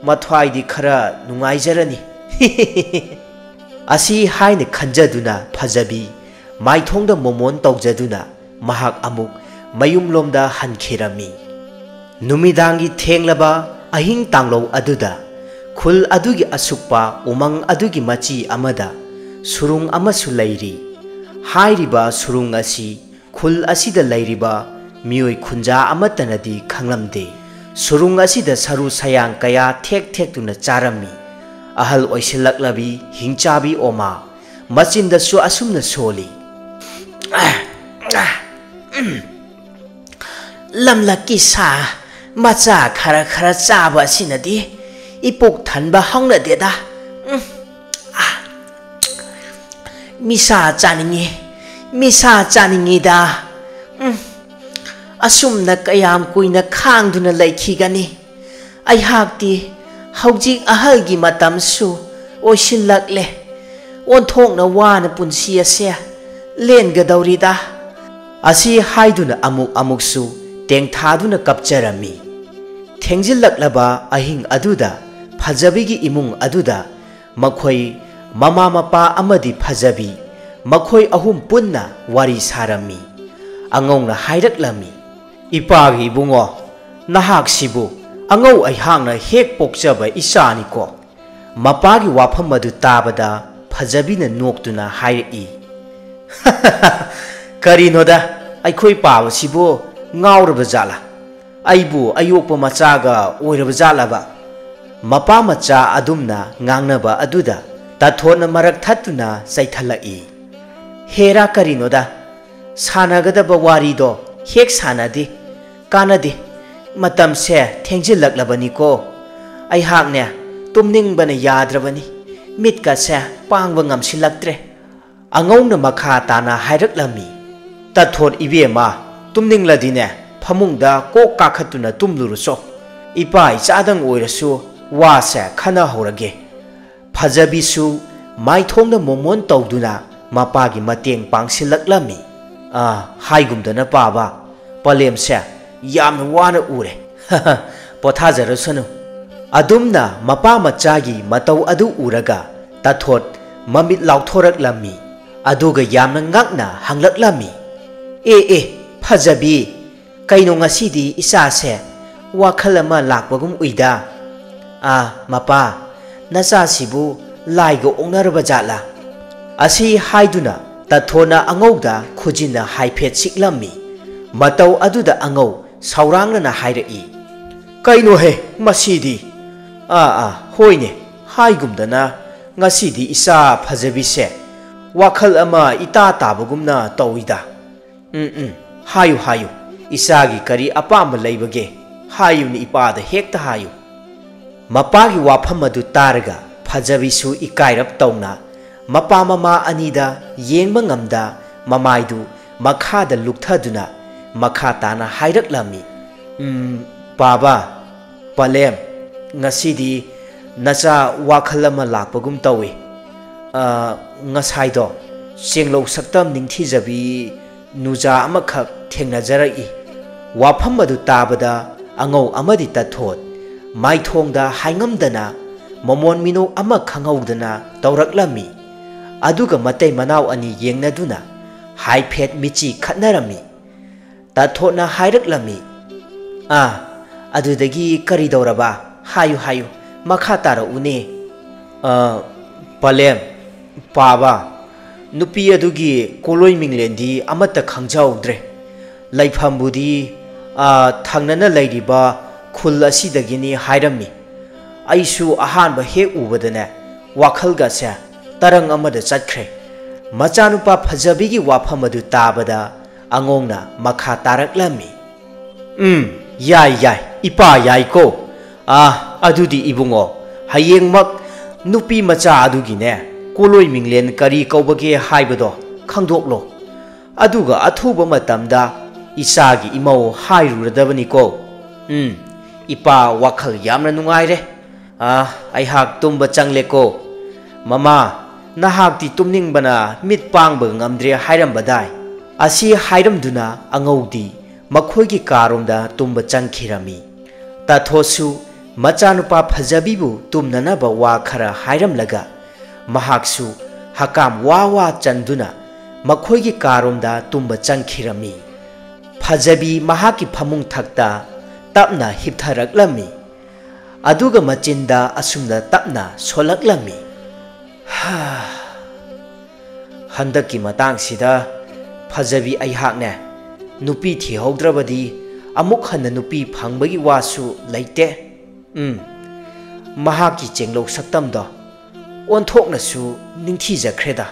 ꯃꯊ꯭ꯋꯥꯏꯗꯤ ꯈꯔ ꯅꯨꯡꯉꯥꯏꯖꯔꯅꯤ"꯫ ꯑꯁꯤ ꯍꯥꯏꯅ ꯈꯟꯖꯗꯨꯅ ꯐꯖꯕꯤ ꯃꯥꯏꯊꯣꯡꯗ ꯃꯣꯃꯣꯟ ꯇꯧꯖꯗꯨꯅ ꯃꯍꯥꯛ ꯑꯃꯨꯛ ꯃꯌꯨꯝꯂꯣꯝꯗ ꯍꯟꯈꯤꯔꯝꯃꯤ꯫ ꯅꯨꯃꯤꯗꯥꯡꯒꯤ ꯊꯦꯡꯂꯕ ꯑꯍꯤꯡ ꯇꯥꯡꯂꯧ ꯑꯗꯨꯗ ꯈꯨꯜ ꯑꯗꯨꯒꯤ ꯑꯁꯨꯛꯄ ꯎꯃꯪ ꯑꯗꯨꯒꯤ ꯃꯆꯤ ꯑꯃꯗ ꯁꯨꯔꯨꯡ ꯑꯃꯁꯨ ꯂꯩꯔꯤ꯫ ꯍꯥꯏꯔꯤꯕ ꯁꯨꯔꯨꯡ ꯑꯁꯤ ꯈꯨꯜ ꯑꯁꯤꯗ ꯂꯩꯔꯤꯕ ꯃꯤꯑꯣꯏ ꯈꯨꯟꯖꯥ ꯑꯃꯠꯇꯅꯗꯤ ꯈꯪꯂꯝꯗꯦ꯫ ꯁꯨꯔꯨꯡ ꯑꯁꯤꯗ ꯁꯔꯨ ꯁꯌꯥꯡ ꯀꯌꯥ ꯊꯦꯛ ꯊꯦꯛꯇꯨꯅ ꯆꯥꯔꯝꯃꯤ꯫ ꯑꯍꯜ ꯑꯣꯏꯁꯤꯜꯂꯛꯂꯕꯤ ꯍꯤꯡꯆꯥꯕꯤ ꯑꯣꯃꯥ ꯃꯆꯤꯟꯗꯁꯨ ꯑꯁꯨꯝꯅ ꯁꯣꯜꯂꯤ, "ꯂꯝꯂꯛꯀꯤ ꯁꯥ ꯃꯆꯥ ꯈꯔ ꯈꯔ ꯆꯥꯕ ꯑꯁꯤꯅꯗꯤ ꯏꯄꯨꯛ ꯊꯟꯕ ꯍꯧꯅꯗꯦꯗ꯫ ꯎꯝ, ꯑꯥ, ꯃꯤꯁꯥ ꯆꯥꯅꯤꯡꯉꯤ, ꯃꯤꯁꯥ ꯆꯥꯅꯤꯡꯉꯤꯗ꯫ ꯎꯝ, ꯑꯁꯨꯝꯅ ꯀꯌꯥꯝ ꯀꯨꯏꯅ ꯈꯥꯡꯗꯨꯅ ꯂꯩꯈꯤꯒꯅꯤ? ꯑꯩꯍꯥꯛꯇꯤ ꯍꯧꯖꯤꯛ ꯑꯍꯜꯒꯤ ꯃꯇꯝꯁꯨ ꯑꯣꯏꯁꯤꯜꯂꯛꯂꯦ꯫ ꯑꯣꯟꯊꯣꯛꯅ ꯋꯥꯅ ꯄꯨꯟꯁꯤ ꯑꯁꯦ ꯂꯦꯟꯒꯗꯧꯔꯤꯗ"꯫ ꯑꯁꯤ ꯍꯥꯏꯗꯨꯅ ꯑꯃꯨꯛ ꯑꯃꯨꯛꯁꯨ ꯇꯦꯡꯊꯥꯗꯨꯅ ꯀꯞꯆꯔꯝꯃꯤ꯫ ꯊꯦꯡꯖꯤꯜꯂꯛꯂꯕ ꯑꯍꯤꯡ ꯑꯗꯨꯗ ꯐꯖꯕꯤꯒꯤ ꯏꯃꯨꯡ ꯑꯗꯨꯗ ꯃꯈꯣꯏ ꯃꯃꯥ ꯃꯄꯥ ꯑꯃꯗꯤ ꯐꯖꯕꯤ ꯃꯈꯣꯏ ꯑꯍꯨꯝ ꯄꯨꯟꯅ ꯋꯥꯔꯤ ꯁꯥꯔꯝꯃꯤ꯫ ꯑꯉꯧꯅ ꯍꯥꯏꯔꯛꯂꯝꯃꯤ, "ꯏꯄꯥꯒꯤ ꯏꯕꯨꯡꯉꯣ, ꯅꯍꯥꯛꯁꯤꯕꯨ ꯑꯉꯧ ꯑꯩꯍꯥꯛꯅ ꯍꯦꯛ ꯄꯣꯛꯆꯕ ꯏꯆꯥꯅꯤꯀꯣ?" ꯃꯄꯥꯒꯤ ꯋꯥꯐꯝ ꯑꯗꯨ ꯇꯥꯕꯗ ꯐꯖꯕꯤꯅ ꯅꯣꯛꯇꯨꯅ ꯍꯥꯏꯔꯛꯏ, "ꯀꯔꯤꯅꯣꯗ, ꯑꯩꯈꯣꯏ ꯄꯥꯕꯁꯤꯕꯨ ꯉꯥꯎꯔꯕ ꯖꯥꯠꯂꯥ? ꯑꯩꯕꯨ ꯑꯌꯣꯛꯄ ꯃꯆꯥꯒ ꯑꯣꯏꯔꯕ ꯖꯥꯠꯂꯕ?" ꯃꯄꯥ ꯃꯆꯥ ꯑꯗꯨꯝꯅ ꯉꯥꯡꯅꯕ ꯑꯗꯨꯗ ꯇꯥꯊꯣꯠꯅ ꯃꯔꯛ ꯊꯠꯇꯨꯅ ꯆꯩꯊꯠꯂꯛꯏ, "ꯍꯦꯔꯥ, ꯀꯔꯤꯅꯣꯗ, ꯁꯥꯟꯅꯒꯗꯕ ꯋꯥꯔꯤꯗꯣ ꯍꯦꯛ ꯁꯥꯟꯅꯗꯦ꯫ ꯀꯥꯟꯅꯗꯦ꯫ ꯃꯇꯝꯁꯦ ꯊꯦꯡꯖꯤꯜꯂꯛꯂꯕꯅꯤꯀꯣ꯫ ꯑꯩꯍꯥꯛꯅꯦ, ꯇꯨꯝꯅꯤꯡꯕꯅ ꯌꯥꯗ꯭ꯔꯕꯅꯤ꯫ ꯃꯤꯠꯀꯁꯦ ꯄꯥꯡꯕ ꯉꯝꯁꯤꯜꯂꯛꯇ꯭ꯔꯦ꯫" ꯑꯉꯧꯅ ꯃꯈꯥ ꯇꯥꯅ ꯍꯥꯏꯔꯛꯂꯝꯃꯤ, "ꯇꯥꯊꯣꯠ ꯏꯕꯦꯝꯃ, ꯇꯨꯝꯅꯤꯡꯂꯗꯤꯅꯦ, ꯐꯃꯨꯡꯗ ꯀꯣꯛ ꯀꯥꯈꯠꯇꯨꯅ ꯇꯨꯝꯂꯨꯔꯨꯆꯣ꯫ ꯏꯄꯥ ꯏꯆꯥꯗꯪ ꯑꯣꯏꯔꯁꯨ ꯋꯥꯁꯦ ꯈꯟꯅꯍꯧꯔꯒꯦ꯫" ꯐꯖꯕꯤꯁꯨ ꯃꯥꯏꯊꯣꯡꯗ ꯃꯣꯃꯣꯟ ꯇꯧꯗꯨꯅ ꯃꯄꯥꯒꯤ ꯃꯇꯦꯡ ꯄꯥꯡꯁꯤꯜꯂꯛꯂꯝꯃꯤ꯫ "ꯑꯥ, ꯍꯥꯏꯒꯨꯝꯗꯅ ꯄꯥꯕ, ꯄꯂꯦꯝꯁꯦ ꯌꯥꯝꯅ ꯋꯥꯅ ꯎꯔꯦ꯫ ꯄꯣꯊꯥꯖꯔꯁꯅꯨ꯫" ꯑꯗꯨꯝꯅ ꯃꯄꯥ ꯃꯆꯥꯒꯤ ꯃꯇꯧ ꯑꯗꯨ ꯎꯔꯒ ꯇꯥꯊꯣꯠ ꯃꯃꯤꯠ ꯂꯥꯎꯊꯣꯔꯛꯂꯝꯃꯤ꯫ ꯑꯗꯨꯒ ꯌꯥꯝꯅ ꯉꯛꯅ ꯍꯪꯂꯛꯂꯝꯃꯤ, "ꯑꯦ, ꯑꯦ, ꯐꯖꯕꯤ, ꯀꯩꯅꯣ ꯉꯁꯤꯗꯤ ꯏꯆꯥꯁꯦ ꯋꯥꯈꯜ ꯑꯃ ꯂꯥꯛꯄꯒꯨꯝ ꯎꯏꯗ꯫ ꯑꯥ, ꯃꯄꯥ, ꯅꯆꯥꯁꯤꯕꯨ ꯂꯥꯏꯒ ꯑꯣꯛꯅꯔꯕ ꯖꯥꯠꯂꯥ?" ꯑꯁꯤ ꯍꯥꯏꯗꯨꯅ ꯇꯥꯊꯣꯠꯅ ꯑꯉꯧꯗ ꯈꯨꯖꯤꯟꯅ ꯍꯥꯏꯐꯦꯠ ꯁꯤꯛꯂꯝꯃꯤ꯫ ꯃꯇꯧ ꯑꯗꯨꯗ ꯑꯉꯧ ꯁꯥꯎꯔꯥꯡꯅꯅ ꯍꯥꯏꯔꯛꯏ, "ꯀꯩꯅꯣꯍꯦ ꯃꯁꯤꯗꯤ? ꯑꯥ, ꯑꯥ, ꯍꯣꯏꯅꯦ, ꯍꯥꯏꯒꯨꯝꯗꯅ ꯉꯁꯤꯗꯤ ꯏꯆꯥ ꯐꯖꯕꯤꯁꯦ ꯋꯥꯈꯜ ꯑꯃ ꯏꯇꯥ ꯇꯥꯕꯒꯨꯝꯅ ꯇꯧꯏꯗ꯫ ꯎꯝ, ꯎꯝ, ꯍꯥꯏꯌꯨ, ꯍꯥꯏꯌꯨ, ꯏꯆꯥꯒꯤ ꯀꯔꯤ ꯑꯄꯥꯝꯕ ꯂꯩꯕꯒꯦ? ꯍꯥꯏꯌꯨꯅꯦ, ꯏꯄꯥꯗ ꯍꯦꯛꯇ ꯍꯥꯏꯌꯨ꯫" ꯃꯄꯥꯒꯤ ꯋꯥꯐꯝ ꯑꯗꯨ ꯇꯥꯔꯒ ꯐꯖꯕꯤꯁꯨ ꯏꯀꯥꯏꯔꯞ ꯇꯧꯅ ꯃꯄꯥ ꯃꯃꯥ ꯑꯅꯤꯗ ꯌꯦꯡꯕ ꯉꯝꯗ ꯃꯃꯥꯏꯗꯨ ꯃꯈꯥꯗ ꯂꯨꯛꯊꯗꯨꯅ ꯃꯈꯥ ꯇꯥꯅ ꯍꯥꯏꯔꯛꯂꯝꯃꯤ, "ꯎꯝ, ꯄꯥꯕ, ꯄꯂꯦꯝ, ꯉꯁꯤꯗꯤ ꯅꯆꯥ ꯋꯥꯈꯜ ꯑꯃ ꯂꯥꯛꯄꯒꯨꯝ ꯇꯧꯏ꯫ ꯑ, ꯉꯁꯥꯏꯗꯣ ꯆꯦꯡꯂꯧ ꯁꯛꯇꯝ ꯅꯤꯡꯊꯤꯖꯕꯤ ꯅꯨꯖꯥ ꯑꯃꯈꯛ ꯊꯦꯡꯅꯖꯔꯛꯏ꯫" ꯋꯥꯐꯝ ꯑꯗꯨ ꯇꯥꯕꯗ ꯑꯉꯧ ꯑꯃꯗꯤ ꯇꯥꯊꯣꯠ ꯃꯥꯏꯊꯣꯡꯗ ꯍꯥꯏꯉꯝꯗꯅ ꯃꯃꯣꯟ ꯃꯤꯅꯣꯛ ꯑꯃ ꯈꯪꯍꯧꯗꯅ ꯇꯧꯔꯛꯂꯝꯃꯤ꯫ ꯑꯗꯨꯒ ꯃꯇꯩ ꯃꯅꯥꯎ ꯑꯅꯤ ꯌꯦꯡꯅꯗꯨꯅ ꯍꯥꯏꯐꯦꯠ ꯃꯤꯠꯆꯤ ꯈꯠꯅꯔꯝꯃꯤ꯫ ꯇꯥꯊꯣꯠꯅ ꯍꯥꯏꯔꯛꯂꯝꯃꯤ꯫ "ꯑꯥ, ꯑꯗꯨꯗꯒꯤ ꯀꯔꯤ ꯇꯧꯔꯕ? ꯍꯥꯏꯌꯨ, ꯍꯥꯏꯌꯨ, ꯃꯈꯥ ꯇꯥꯔꯛꯎꯅꯦ꯫" "ꯑ, ꯄꯂꯦꯝ, ꯄꯥꯕ, ꯅꯨꯄꯤ ꯑꯗꯨꯒꯤ ꯀꯣꯂꯣꯏ ꯃꯤꯡꯂꯦꯟꯗꯤ ꯑꯃꯠꯇ ꯈꯪꯖꯍꯧꯗ꯭ꯔꯦ꯫ ꯂꯩꯐꯝꯕꯨꯗꯤ, ꯑ, ꯊꯪꯅꯅ ꯂꯩꯔꯤꯕ ꯈꯨꯜ ꯑꯁꯤꯗꯒꯤꯅꯤ ꯍꯥꯏꯔꯝꯃꯤ꯫ ꯑꯩꯁꯨ ꯑꯍꯥꯟꯕ ꯍꯦꯛ ꯎꯕꯗꯅꯦ, ꯋꯥꯈꯜꯒꯁꯦ ꯇꯔꯪ ꯑꯃꯗ ꯆꯠꯈ꯭ꯔꯦ꯫" ꯃꯆꯥꯅꯨꯄꯥ ꯐꯖꯕꯤꯒꯤ ꯋꯥꯐꯝ ꯑꯗꯨ ꯇꯥꯕꯗ ꯑꯉꯧꯅ ꯃꯈꯥ ꯇꯥꯔꯛꯂꯝꯃꯤ꯫ "ꯎꯝ, ꯌꯥꯏ, ꯌꯥꯏ, ꯏꯄꯥ ꯌꯥꯏꯀꯣ꯫ ꯑꯥ, ꯑꯗꯨꯗꯤ ꯏꯕꯨꯡꯉꯣ, ꯍꯌꯦꯡꯃꯛ ꯅꯨꯄꯤ ꯃꯆꯥ ꯑꯗꯨꯒꯤꯅꯦ, ꯀꯣꯂꯣꯏ ꯃꯤꯡꯂꯦꯟ ꯀꯔꯤ ꯀꯧꯕꯒꯦ ꯍꯥꯏꯕꯗꯣ ꯈꯪꯗꯣꯛꯂꯣ꯫ ꯑꯗꯨꯒ ꯑꯊꯨꯕ ꯃꯇꯝꯗ ꯏꯆꯥꯒꯤ ꯏꯃꯧ ꯍꯥꯏꯔꯨꯔꯗꯕꯅꯤꯀꯣ꯫" "ꯎꯝ, ꯏꯄꯥ, ꯋꯥꯈꯜ ꯌꯥꯝꯅ ꯅꯨꯡꯉꯥꯏꯔꯦ꯫ ꯑꯥ, ꯑꯩꯍꯥꯛ ꯇꯨꯝꯕ ꯆꯪꯂꯦꯀꯣ꯫ ꯃꯃꯥ, ꯅꯍꯥꯛꯇꯤ ꯇꯨꯝꯅꯤꯡꯕꯅ ꯃꯤꯠ ꯄꯥꯡꯕ ꯉꯝꯗ꯭ꯔꯦ ꯍꯥꯏꯔꯝꯕꯗꯥꯏ?" ꯑꯁꯤ ꯍꯥꯏꯔꯝꯗꯨꯅ ꯑꯉꯧꯗꯤ ꯃꯈꯣꯏꯒꯤ ꯀꯥꯔꯣꯝꯗ ꯇꯨꯝꯕ ꯆꯪꯈꯤꯔꯝꯃꯤ꯫ ꯇꯥꯊꯣꯠꯁꯨ ꯃꯆꯥꯅꯨꯄꯥ ꯐꯖꯕꯤꯕꯨ ꯇꯨꯝꯅꯅꯕ ꯋꯥ ꯈꯔ ꯍꯥꯏꯔꯝꯂꯒ ꯃꯍꯥꯛꯁꯨ ꯍꯀꯥꯝ ꯋꯥ ꯋꯥ ꯆꯟꯗꯨꯅ ꯃꯈꯣꯏꯒꯤ ꯀꯥꯔꯣꯝꯗ ꯇꯨꯝꯕ ꯆꯪꯈꯤꯔꯝꯃꯤ꯫ ꯐꯖꯕꯤ ꯃꯍꯥꯛꯀꯤ ꯐꯃꯨꯡ ꯊꯛꯇ ꯇꯞꯅ ꯍꯤꯞꯊꯔꯛꯂꯝꯃꯤ꯫ ꯑꯗꯨꯒ ꯃꯆꯤꯟꯗ ꯑꯁꯨꯝꯅ ꯇꯞꯅ ꯁꯣꯜꯂꯛꯂꯝꯃꯤ꯫ "ꯍꯥ, ꯍꯟꯗꯛꯀꯤ ꯃꯇꯥꯡꯁꯤꯗ ꯐꯖꯕꯤ ꯑꯩꯍꯥꯛꯅꯦ, ꯅꯨꯄꯤ ꯊꯤꯍꯧꯗ꯭ꯔꯕꯗꯤ ꯑꯃꯨꯛ ꯍꯟꯅ ꯅꯨꯄꯤ ꯐꯪꯕꯒꯤ ꯋꯥꯁꯨ ꯂꯩꯇꯦ꯫ ꯎꯝ, ꯃꯍꯥꯛꯀꯤ ꯆꯦꯡꯂꯧ ꯁꯛꯇꯝꯗꯣ ꯑꯣꯟꯊꯣꯛꯅꯁꯨ ꯅꯤꯡꯊꯤꯖꯈ꯭ꯔꯦꯗ꯫"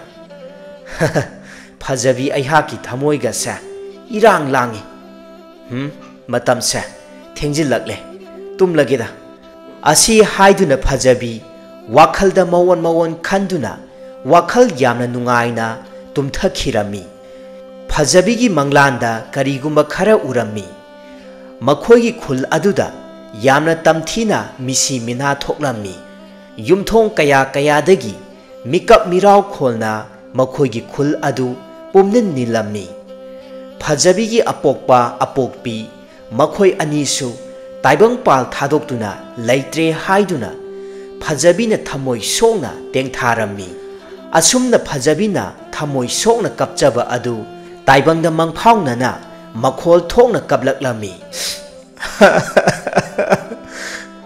"ꯐꯖꯕꯤ ꯑꯩꯍꯥꯛꯀꯤ ꯊꯃꯣꯏꯒꯁꯦ ꯏꯔꯥꯡ ꯂꯥꯡꯉꯤ꯫ ꯍꯝ, ꯃꯇꯝꯁꯦ ꯊꯦꯡꯖꯤꯜꯂꯛꯂꯦ, ꯇꯨꯝꯂꯒꯦꯗ꯫" ꯑꯁꯤ ꯍꯥꯏꯗꯨꯅ ꯐꯖꯕꯤ ꯋꯥꯈꯜꯗ ꯃꯑꯣꯟ ꯃꯑꯣꯟ ꯈꯟꯗꯨꯅ ꯋꯥꯈꯜ ꯌꯥꯝꯅ ꯅꯨꯡꯉꯥꯏꯅ ꯇꯨꯝꯊꯈꯤꯔꯝꯃꯤ꯫ ꯐꯖꯕꯤꯒꯤ ꯃꯪꯂꯥꯟꯗ ꯀꯔꯤꯒꯨꯝꯕ ꯈꯔ ꯎꯔꯝꯃꯤ꯫ ꯃꯈꯣꯏꯒꯤ ꯈꯨꯜ ꯑꯗꯨꯗ ꯌꯥꯝꯅ ꯇꯝꯊꯤꯅ ꯃꯤꯁꯤ ꯃꯤꯅꯥ ꯊꯣꯛꯂꯝꯃꯤ꯫ ꯌꯨꯝꯊꯣꯡ ꯀꯌꯥ ꯀꯌꯥꯗꯒꯤ ꯃꯤꯀꯞ ꯃꯤꯔꯥꯎ ꯈꯣꯜꯅ ꯃꯈꯣꯏꯒꯤ ꯈꯨꯜ ꯑꯗꯨ ꯄꯨꯝꯅꯤꯟ ꯅꯤꯜꯂꯝꯃꯤ꯫ ꯐꯖꯕꯤꯒꯤ ꯑꯄꯣꯛꯄ ꯑꯄꯣꯛꯄꯤ ꯃꯈꯣꯏ ꯑꯅꯤꯁꯨ ꯇꯥꯏꯕꯪꯄꯥꯜ ꯊꯥꯗꯣꯛꯇꯨꯅ ꯂꯩꯇ꯭ꯔꯦ ꯍꯥꯏꯗꯨꯅ ꯐꯖꯕꯤꯅ ꯊꯃꯣꯏ ꯁꯣꯛꯅ ꯇꯦꯡꯊꯥꯔꯝꯃꯤ꯫ ꯑꯁꯨꯝꯅ ꯐꯖꯕꯤꯅ ꯊꯃꯣꯏ ꯁꯣꯛꯅ ꯀꯞꯆꯕ ꯑꯗꯨ ꯇꯥꯏꯕꯪꯗ ꯃꯪꯐꯥꯎꯅꯅ ꯃꯈꯣꯜ ꯊꯣꯛꯅ ꯀꯞꯂꯛꯂꯝꯃꯤ꯫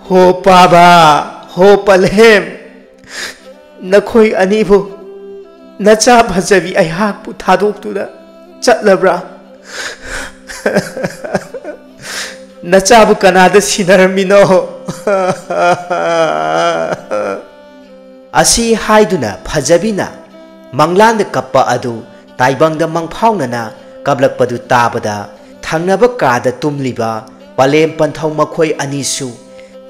"ꯍꯣ ꯄꯥꯕ, ꯍꯣ ꯄꯂꯦꯝ, ꯅꯈꯣꯏ ꯑꯅꯤꯕꯨ, ꯅꯆꯥ ꯐꯖꯕꯤ ꯑꯩꯍꯥꯛꯄꯨ ꯊꯥꯗꯣꯛꯇꯨꯅ ꯆꯠꯂꯕ꯭ꯔꯥ? ꯅꯆꯥꯕꯨ ꯀꯅꯥꯗ ꯁꯤꯟꯅꯔꯝꯃꯤꯅꯣ?" ꯑꯁꯤ ꯍꯥꯏꯗꯨꯅ ꯐꯖꯕꯤꯅ ꯃꯪꯂꯥꯟꯗ ꯀꯞꯄ ꯑꯗꯨ ꯇꯥꯏꯕꯪꯗ ꯃꯪꯐꯥꯎꯅꯅ ꯀꯞꯂꯛꯄꯗꯨ ꯇꯥꯕꯗ, ꯊꯪꯅꯕ ꯀꯥꯗ ꯇꯨꯝꯂꯤꯕ ꯄꯂꯦꯝ ꯄꯟꯊꯧ ꯃꯈꯣꯏ ꯑꯅꯤꯁꯨ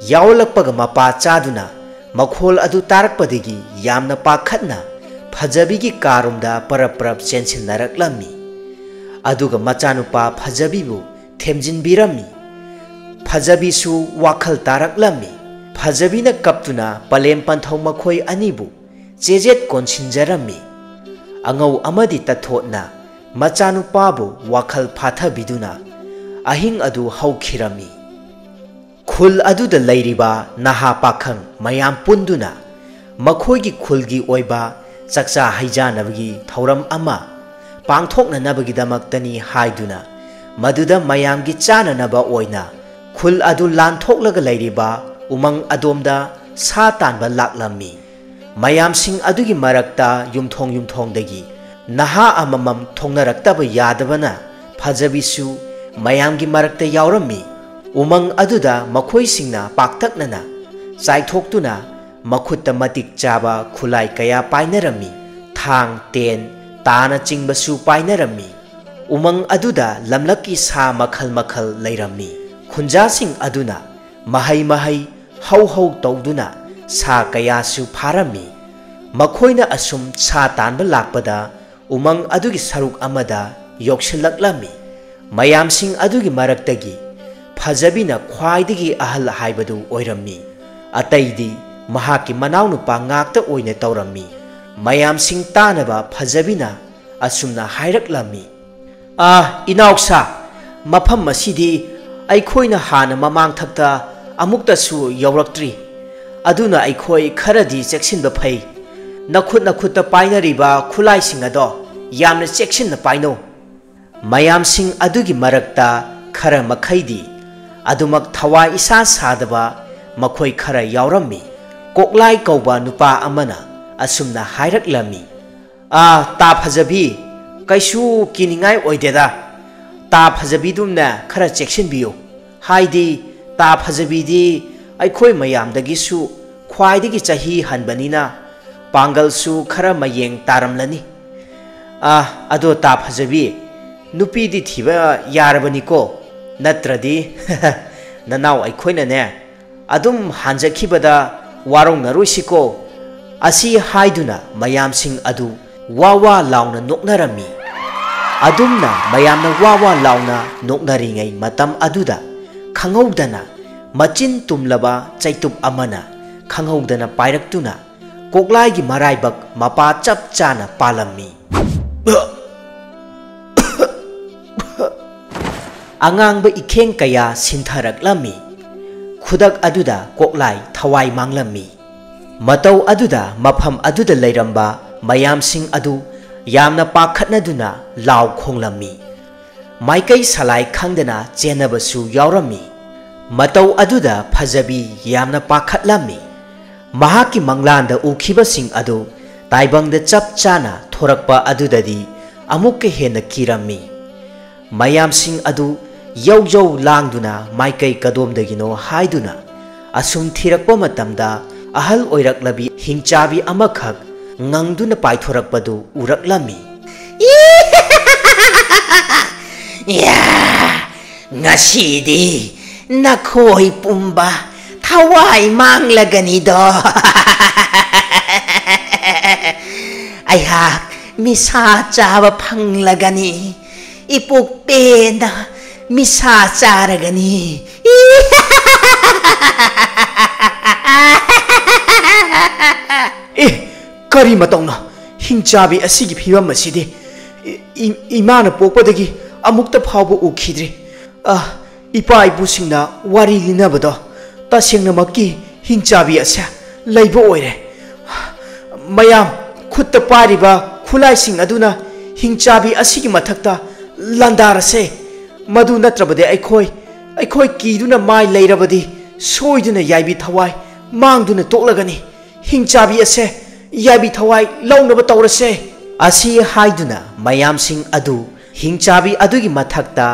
ꯌꯥꯎꯔꯛꯄꯒ ꯃꯄꯥ ꯆꯥꯗꯨꯅ, ꯃꯈꯣꯜ ꯑꯗꯨ ꯇꯥꯔꯛꯄꯗꯒꯤ ꯌꯥꯝꯅ ꯄꯥꯈꯠꯅ ꯐꯖꯕꯤꯒꯤ ꯀꯥꯔꯣꯝꯗ ꯄꯔꯞ ꯄꯔꯞ ꯆꯦꯟꯁꯤꯟꯅꯔꯛꯂꯝꯃꯤ꯫ ꯑꯗꯨꯒ ꯃꯆꯥꯅꯨꯄꯥ ꯐꯖꯕꯤꯕꯨ ꯊꯦꯝꯖꯤꯟꯕꯤꯔꯝꯃꯤ꯫ ꯐꯖꯕꯤꯁꯨ ꯋꯥꯈꯜ ꯇꯥꯔꯛꯂꯝꯃꯤ꯫ ꯐꯖꯕꯤꯅ ꯀꯞꯇꯨꯅ ꯄꯂꯦꯝ ꯄꯟꯊꯧ ꯃꯈꯣꯏ ꯑꯅꯤꯕꯨ ꯆꯦꯖꯦꯠ ꯀꯣꯟꯁꯤꯟꯖꯔꯝꯃꯤ꯫ ꯑꯉꯧ ꯑꯃꯗꯤ ꯇꯊꯣꯠꯅ ꯃꯆꯥꯅꯨꯄꯥꯕꯨ ꯋꯥꯈꯜ ꯐꯥꯊꯕꯤꯗꯨꯅ ꯑꯍꯤꯡ ꯑꯗꯨ ꯍꯧꯈꯤꯔꯝꯃꯤ꯫ ꯈꯨꯜ ꯑꯗꯨꯗ ꯂꯩꯔꯤꯕ ꯅꯍꯥ ꯄꯥꯈꯪ ꯃꯌꯥꯝ ꯄꯨꯟꯗꯨꯅ ꯃꯈꯣꯏꯒꯤ ꯈꯨꯜꯒꯤ ꯑꯣꯏꯕ ꯆꯥꯛꯆꯥ ꯍꯩꯖꯥꯅꯕꯒꯤ ꯊꯧꯔꯝ ꯑꯃ ꯄꯥꯡꯊꯣꯛꯅꯅꯕꯒꯤꯗꯃꯛꯇꯅꯤ ꯍꯥꯏꯗꯨꯅ, ꯃꯗꯨꯗ ꯃꯌꯥꯝꯒꯤ ꯆꯥꯅꯅꯕ ꯑꯣꯏꯅ ꯈꯨꯜ ꯑꯗꯨ ꯂꯥꯟꯊꯣꯛꯂꯒ ꯂꯩꯔꯤꯕ ꯎꯃꯪ ꯑꯗꯣꯝꯗ ꯁꯥ ꯇꯥꯟꯕ ꯂꯥꯛꯂꯝꯃꯤ꯫ ꯃꯌꯥꯝꯁꯤꯡ ꯑꯗꯨꯒꯤ ꯃꯔꯛꯇ ꯌꯨꯝꯊꯣꯡ ꯌꯨꯝꯊꯣꯡꯗꯒꯤ ꯅꯍꯥ ꯑꯃꯃꯝ ꯊꯣꯡꯅꯔꯛꯇꯕ ꯌꯥꯗꯕꯅ, ꯐꯖꯕꯤꯁꯨ ꯃꯌꯥꯝꯒꯤ ꯃꯔꯛꯇ ꯌꯥꯎꯔꯝꯃꯤ꯫ ꯎꯃꯪ ꯑꯗꯨꯗ ꯃꯈꯣꯏꯁꯤꯡꯅ ꯄꯥꯛꯇꯛꯅꯅ ꯆꯥꯏꯊꯣꯛꯇꯨꯅ ꯃꯈꯨꯠꯇ ꯃꯇꯤꯛ ꯆꯥꯕ ꯈꯨꯠꯂꯥꯏ ꯀꯌꯥ ꯄꯥꯏꯅꯔꯝꯃꯤ꯫ ꯊꯥꯡ, ꯇꯦꯟ, ꯇꯥꯅꯆꯤꯡꯕꯁꯨ ꯄꯥꯏꯅꯔꯝꯃꯤ꯫ ꯎꯃꯪ ꯑꯗꯨꯗ ꯂꯝꯂꯛꯀꯤ ꯁꯥ ꯃꯈꯜ ꯃꯈꯜ ꯂꯩꯔꯝꯃꯤ꯫ ꯈꯨꯟꯖꯥꯁꯤꯡ ꯑꯗꯨꯅ ꯃꯍꯩ ꯃꯍꯩ ꯍꯧ ꯍꯧ ꯇꯧꯗꯨꯅ ꯁꯥ ꯀꯌꯥꯁꯨ ꯐꯥꯔꯝꯃꯤ꯫ ꯃꯈꯣꯏꯅ ꯑꯁꯨꯝ ꯁꯥ ꯇꯥꯟꯕ ꯂꯥꯛꯄꯗ ꯎꯃꯪ ꯑꯗꯨꯒꯤ ꯁꯔꯨꯛ ꯑꯃꯗ ꯌꯧꯁꯤꯜꯂꯛꯂꯝꯃꯤ꯫ ꯃꯌꯥꯝꯁꯤꯡ ꯑꯗꯨꯒꯤ ꯃꯔꯛꯇꯒꯤ ꯐꯖꯕꯤꯅ ꯈ꯭ꯋꯥꯏꯗꯒꯤ ꯑꯍꯜ ꯍꯥꯏꯕꯗꯨ ꯑꯣꯏꯔꯝꯃꯤ꯫ ꯑꯇꯩꯗꯤ ꯃꯍꯥꯛꯀꯤ ꯃꯅꯥꯎꯅꯨꯄꯥ ꯉꯥꯛꯇ ꯑꯣꯏꯅ ꯇꯧꯔꯝꯃꯤ꯫ ꯃꯌꯥꯝꯁꯤꯡ ꯇꯥꯅꯕ ꯐꯖꯕꯤꯅ ꯑꯁꯨꯝꯅ ꯍꯥꯏꯔꯛꯂꯝꯃꯤ, "ꯑꯥ, ꯏꯅꯥꯎꯁꯥ, ꯃꯐꯝ ꯑꯁꯤꯗꯤ ꯑꯩꯈꯣꯏꯅ ꯍꯥꯟꯅ ꯃꯃꯥꯡꯊꯛꯇ ꯑꯃꯨꯛꯇꯁꯨ ꯌꯧꯔꯛꯇ꯭ꯔꯤ꯫ ꯑꯗꯨꯅ ꯑꯩꯈꯣꯏ ꯈꯔꯗꯤ ꯆꯦꯛꯁꯤꯟꯕ ꯐꯩ꯫ ꯅꯈꯨꯠ ꯅꯈꯨꯠꯇ ꯄꯥꯏꯅꯔꯤꯕ ꯈꯨꯠꯂꯥꯏꯁꯤꯡ ꯑꯗꯣ ꯌꯥꯝꯅ ꯆꯦꯛꯁꯤꯟꯅ ꯄꯥꯏꯅꯧ꯫" ꯃꯌꯥꯝꯁꯤꯡ ꯑꯗꯨꯒꯤ ꯃꯔꯛꯇ ꯈꯔ ꯃꯈꯩꯗꯤ ꯑꯗꯨꯃꯛ ꯊꯋꯥꯏ ꯏꯁꯥ ꯁꯥꯗꯕ ꯃꯈꯣꯏ ꯈꯔ ꯌꯥꯎꯔꯝꯃꯤ꯫ ꯀꯣꯛꯂꯥꯏ ꯀꯧꯕ ꯅꯨꯄꯥ ꯑꯃꯅ ꯑꯁꯨꯝꯅ ꯍꯥꯏꯔꯛꯂꯝꯃꯤ, "ꯑꯥ, ꯇꯥ ꯐꯖꯕꯤ, ꯀꯩꯁꯨ ꯀꯤꯅꯤꯡꯉꯥꯏ ꯑꯣꯏꯗꯦꯗ꯫ ꯇꯥ ꯐꯖꯕꯤꯗꯨꯝꯅ ꯈꯔ ꯆꯦꯛꯁꯤꯟꯕꯤꯌꯨ꯫ ꯍꯥꯏꯗꯤ, ꯇꯥ ꯐꯖꯕꯤꯗꯤ ꯑꯩꯈꯣꯏ ꯃꯌꯥꯝꯗꯒꯤꯁꯨ ꯈ꯭ꯋꯥꯏꯗꯒꯤ ꯆꯍꯤ ꯍꯟꯕꯅꯤꯅ ꯄꯥꯡꯒꯜꯁꯨ ꯈꯔ ꯃꯌꯦꯡ ꯇꯥꯔꯝꯂꯅꯤ꯫ ꯑꯥ, ꯑꯗꯣ ꯇꯥ ꯐꯖꯕꯤ, ꯅꯨꯄꯤꯗꯤ ꯊꯤꯕ ꯌꯥꯔꯕꯅꯤꯀꯣ, ꯅꯠꯇ꯭ꯔꯗꯤ ꯅꯅꯥꯎ ꯑꯩꯈꯣꯏꯅꯅꯦ ꯑꯗꯨꯝ ꯍꯟꯖꯈꯤꯕꯗ ꯋꯥꯔꯧꯅꯔꯣꯏꯁꯤꯀꯣ"꯫ ꯑꯁꯤ ꯍꯥꯏꯗꯨꯅ ꯃꯌꯥꯝꯁꯤꯡ ꯑꯗꯨ ꯋꯥ ꯋꯥ ꯂꯥꯎꯅ ꯅꯣꯛꯅꯔꯝꯃꯤ꯫ ꯑꯗꯨꯝꯅ ꯃꯌꯥꯝꯅ ꯋꯥ ꯋꯥ ꯂꯥꯎꯅ ꯅꯣꯛꯅꯔꯤꯉꯩ ꯃꯇꯝ ꯑꯗꯨꯗ ꯈꯪꯍꯧꯗꯅ ꯃꯆꯤꯟ ꯇꯨꯝꯂꯕ ꯆꯩꯇꯨꯞ ꯑꯃꯅ ꯈꯪꯍꯧꯗꯅ ꯄꯥꯏꯔꯛꯇꯨꯅ ꯀꯣꯛꯂꯥꯏꯒꯤ ꯃꯔꯥꯏꯕꯛ ꯃꯄꯥ ꯆꯞ ꯆꯥꯅ ꯄꯥꯜꯂꯝꯃꯤ꯫ ꯑꯉꯥꯡꯕ ꯏꯈꯦꯡ ꯀꯌꯥ ꯁꯤꯟꯊꯔꯛꯂꯝꯃꯤ꯫ ꯈꯨꯗꯛ ꯑꯗꯨꯗ ꯀꯣꯛꯂꯥꯏ ꯊꯋꯥꯏ ꯃꯥꯡꯂꯝꯃꯤ꯫ ꯃꯇꯧ ꯑꯗꯨꯗ ꯃꯐꯝ ꯑꯗꯨꯗ ꯂꯩꯔꯝꯕ ꯃꯌꯥꯝꯁꯤꯡ ꯑꯗꯨ ꯌꯥꯝꯅ ꯄꯥꯈꯠꯅꯗꯨꯅ ꯂꯥꯎ ꯈꯣꯡꯂꯝꯃꯤ꯫ ꯃꯥꯏꯀꯩ ꯁꯂꯥꯏ ꯈꯪꯗꯅ ꯆꯦꯟꯅꯕꯁꯨ ꯌꯥꯎꯔꯝꯃꯤ꯫ ꯃꯇꯧ ꯑꯗꯨꯗ ꯐꯖꯕꯤ ꯌꯥꯝꯅ ꯄꯥꯈꯠꯂꯝꯃꯤ꯫ ꯃꯍꯥꯛꯀꯤ ꯃꯪꯂꯥꯟꯗ ꯎꯈꯤꯕꯁꯤꯡ ꯑꯗꯨ ꯇꯥꯏꯕꯪꯗ ꯆꯞ ꯆꯥꯅ ꯊꯣꯔꯛꯄ ꯑꯗꯨꯗꯗꯤ ꯑꯃꯨꯛꯀ ꯍꯦꯟꯅ ꯀꯤꯔꯝꯃꯤ꯫ ꯃꯌꯥꯝꯁꯤꯡ ꯑꯗꯨ ꯌꯧ ꯌꯧ ꯂꯥꯡꯗꯨꯅ ꯃꯥꯏꯀꯩ ꯀꯗꯣꯝꯗꯒꯤꯅꯣ ꯍꯥꯏꯗꯨꯅ ꯑꯁꯨꯝ ꯊꯤꯔꯛꯄ ꯃꯇꯝꯗ ꯑꯍꯜ ꯑꯣꯏꯔꯛꯂꯕꯤ ꯍꯤꯡꯆꯥꯕꯤ ꯑꯃꯈꯛ ꯉꯪꯗꯨꯅ ꯄꯥꯏꯊꯣꯔꯛꯄꯗꯨ ꯎꯔꯛꯂꯝꯃꯤ꯫ ꯌꯥ! ꯉꯁꯤꯗꯤ ꯅꯈꯣꯏ ꯄꯨꯝꯕ ꯊꯋꯥꯏ ꯃꯥꯡꯂꯒꯅꯤꯗꯣ꯫ ꯑꯩꯍꯥꯛ ꯃꯤꯁꯥ ꯆꯥꯕ ꯐꯪꯂꯒꯅꯤ꯫ ꯏꯄꯨꯛ ꯄꯦꯟꯅ ꯃꯤꯁꯥ ꯆꯥꯔꯒꯅꯤ꯫ ꯑꯦ, ꯀꯔꯤ ꯃꯇꯧꯅꯣ? ꯍꯤꯡꯆꯥꯕꯤ ꯑꯁꯤꯒꯤ ꯐꯤꯕꯝ ꯑꯁꯤꯗꯤ ꯏ-, ꯏ-, ꯏꯃꯥꯅ ꯄꯣꯛꯄꯗꯒꯤ ꯑꯃꯨꯛꯇ ꯐꯥꯎꯕ ꯎꯈꯤꯗ꯭ꯔꯤ꯫ ꯑ, ꯏꯄꯥ ꯏꯄꯨꯁꯤꯡꯅ ꯋꯥꯔꯤ ꯂꯤꯅꯕꯗꯣ ꯇꯁꯦꯡꯅꯃꯛꯀꯤ ꯍꯤꯡꯆꯥꯕꯤ ꯑꯁꯦ ꯂꯩꯕ ꯑꯣꯏꯔꯦ꯫ ꯃꯌꯥꯝ, ꯈꯨꯠꯇ ꯄꯥꯏꯔꯤꯕ ꯈꯨꯠꯂꯥꯏꯁꯤꯡ ꯑꯗꯨꯅ ꯍꯤꯡꯆꯥꯕꯤ ꯑꯁꯤꯒꯤ ꯃꯊꯛꯇ ꯂꯥꯟꯗꯥꯔꯁꯦ꯫ ꯃꯗꯨ ꯅꯠꯇ꯭ꯔꯕꯗꯤ ꯑꯩꯈꯣꯏ, ꯑꯩꯈꯣꯏ ꯀꯤꯗꯨꯅ ꯃꯥꯏ ꯂꯩꯔꯕꯗꯤ ꯁꯣꯏꯗꯨꯅ ꯌꯥꯏꯕꯤ ꯊꯋꯥꯏ ꯃꯥꯡꯗꯨꯅ ꯇꯣꯛꯂꯒꯅꯤ꯫ ꯍꯤꯡꯆꯥꯕꯤ ꯑꯁꯦ ꯌꯥꯏꯕꯤ ꯊꯋꯥꯏ ꯂꯧꯅꯕ ꯇꯧꯔꯁꯦ꯫ ꯑꯁꯤ ꯍꯥꯏꯗꯨꯅ ꯃꯌꯥꯝꯁꯤꯡ ꯑꯗꯨ ꯍꯤꯡꯆꯥꯕꯤ ꯑꯗꯨꯒꯤ ꯃꯊꯛꯇ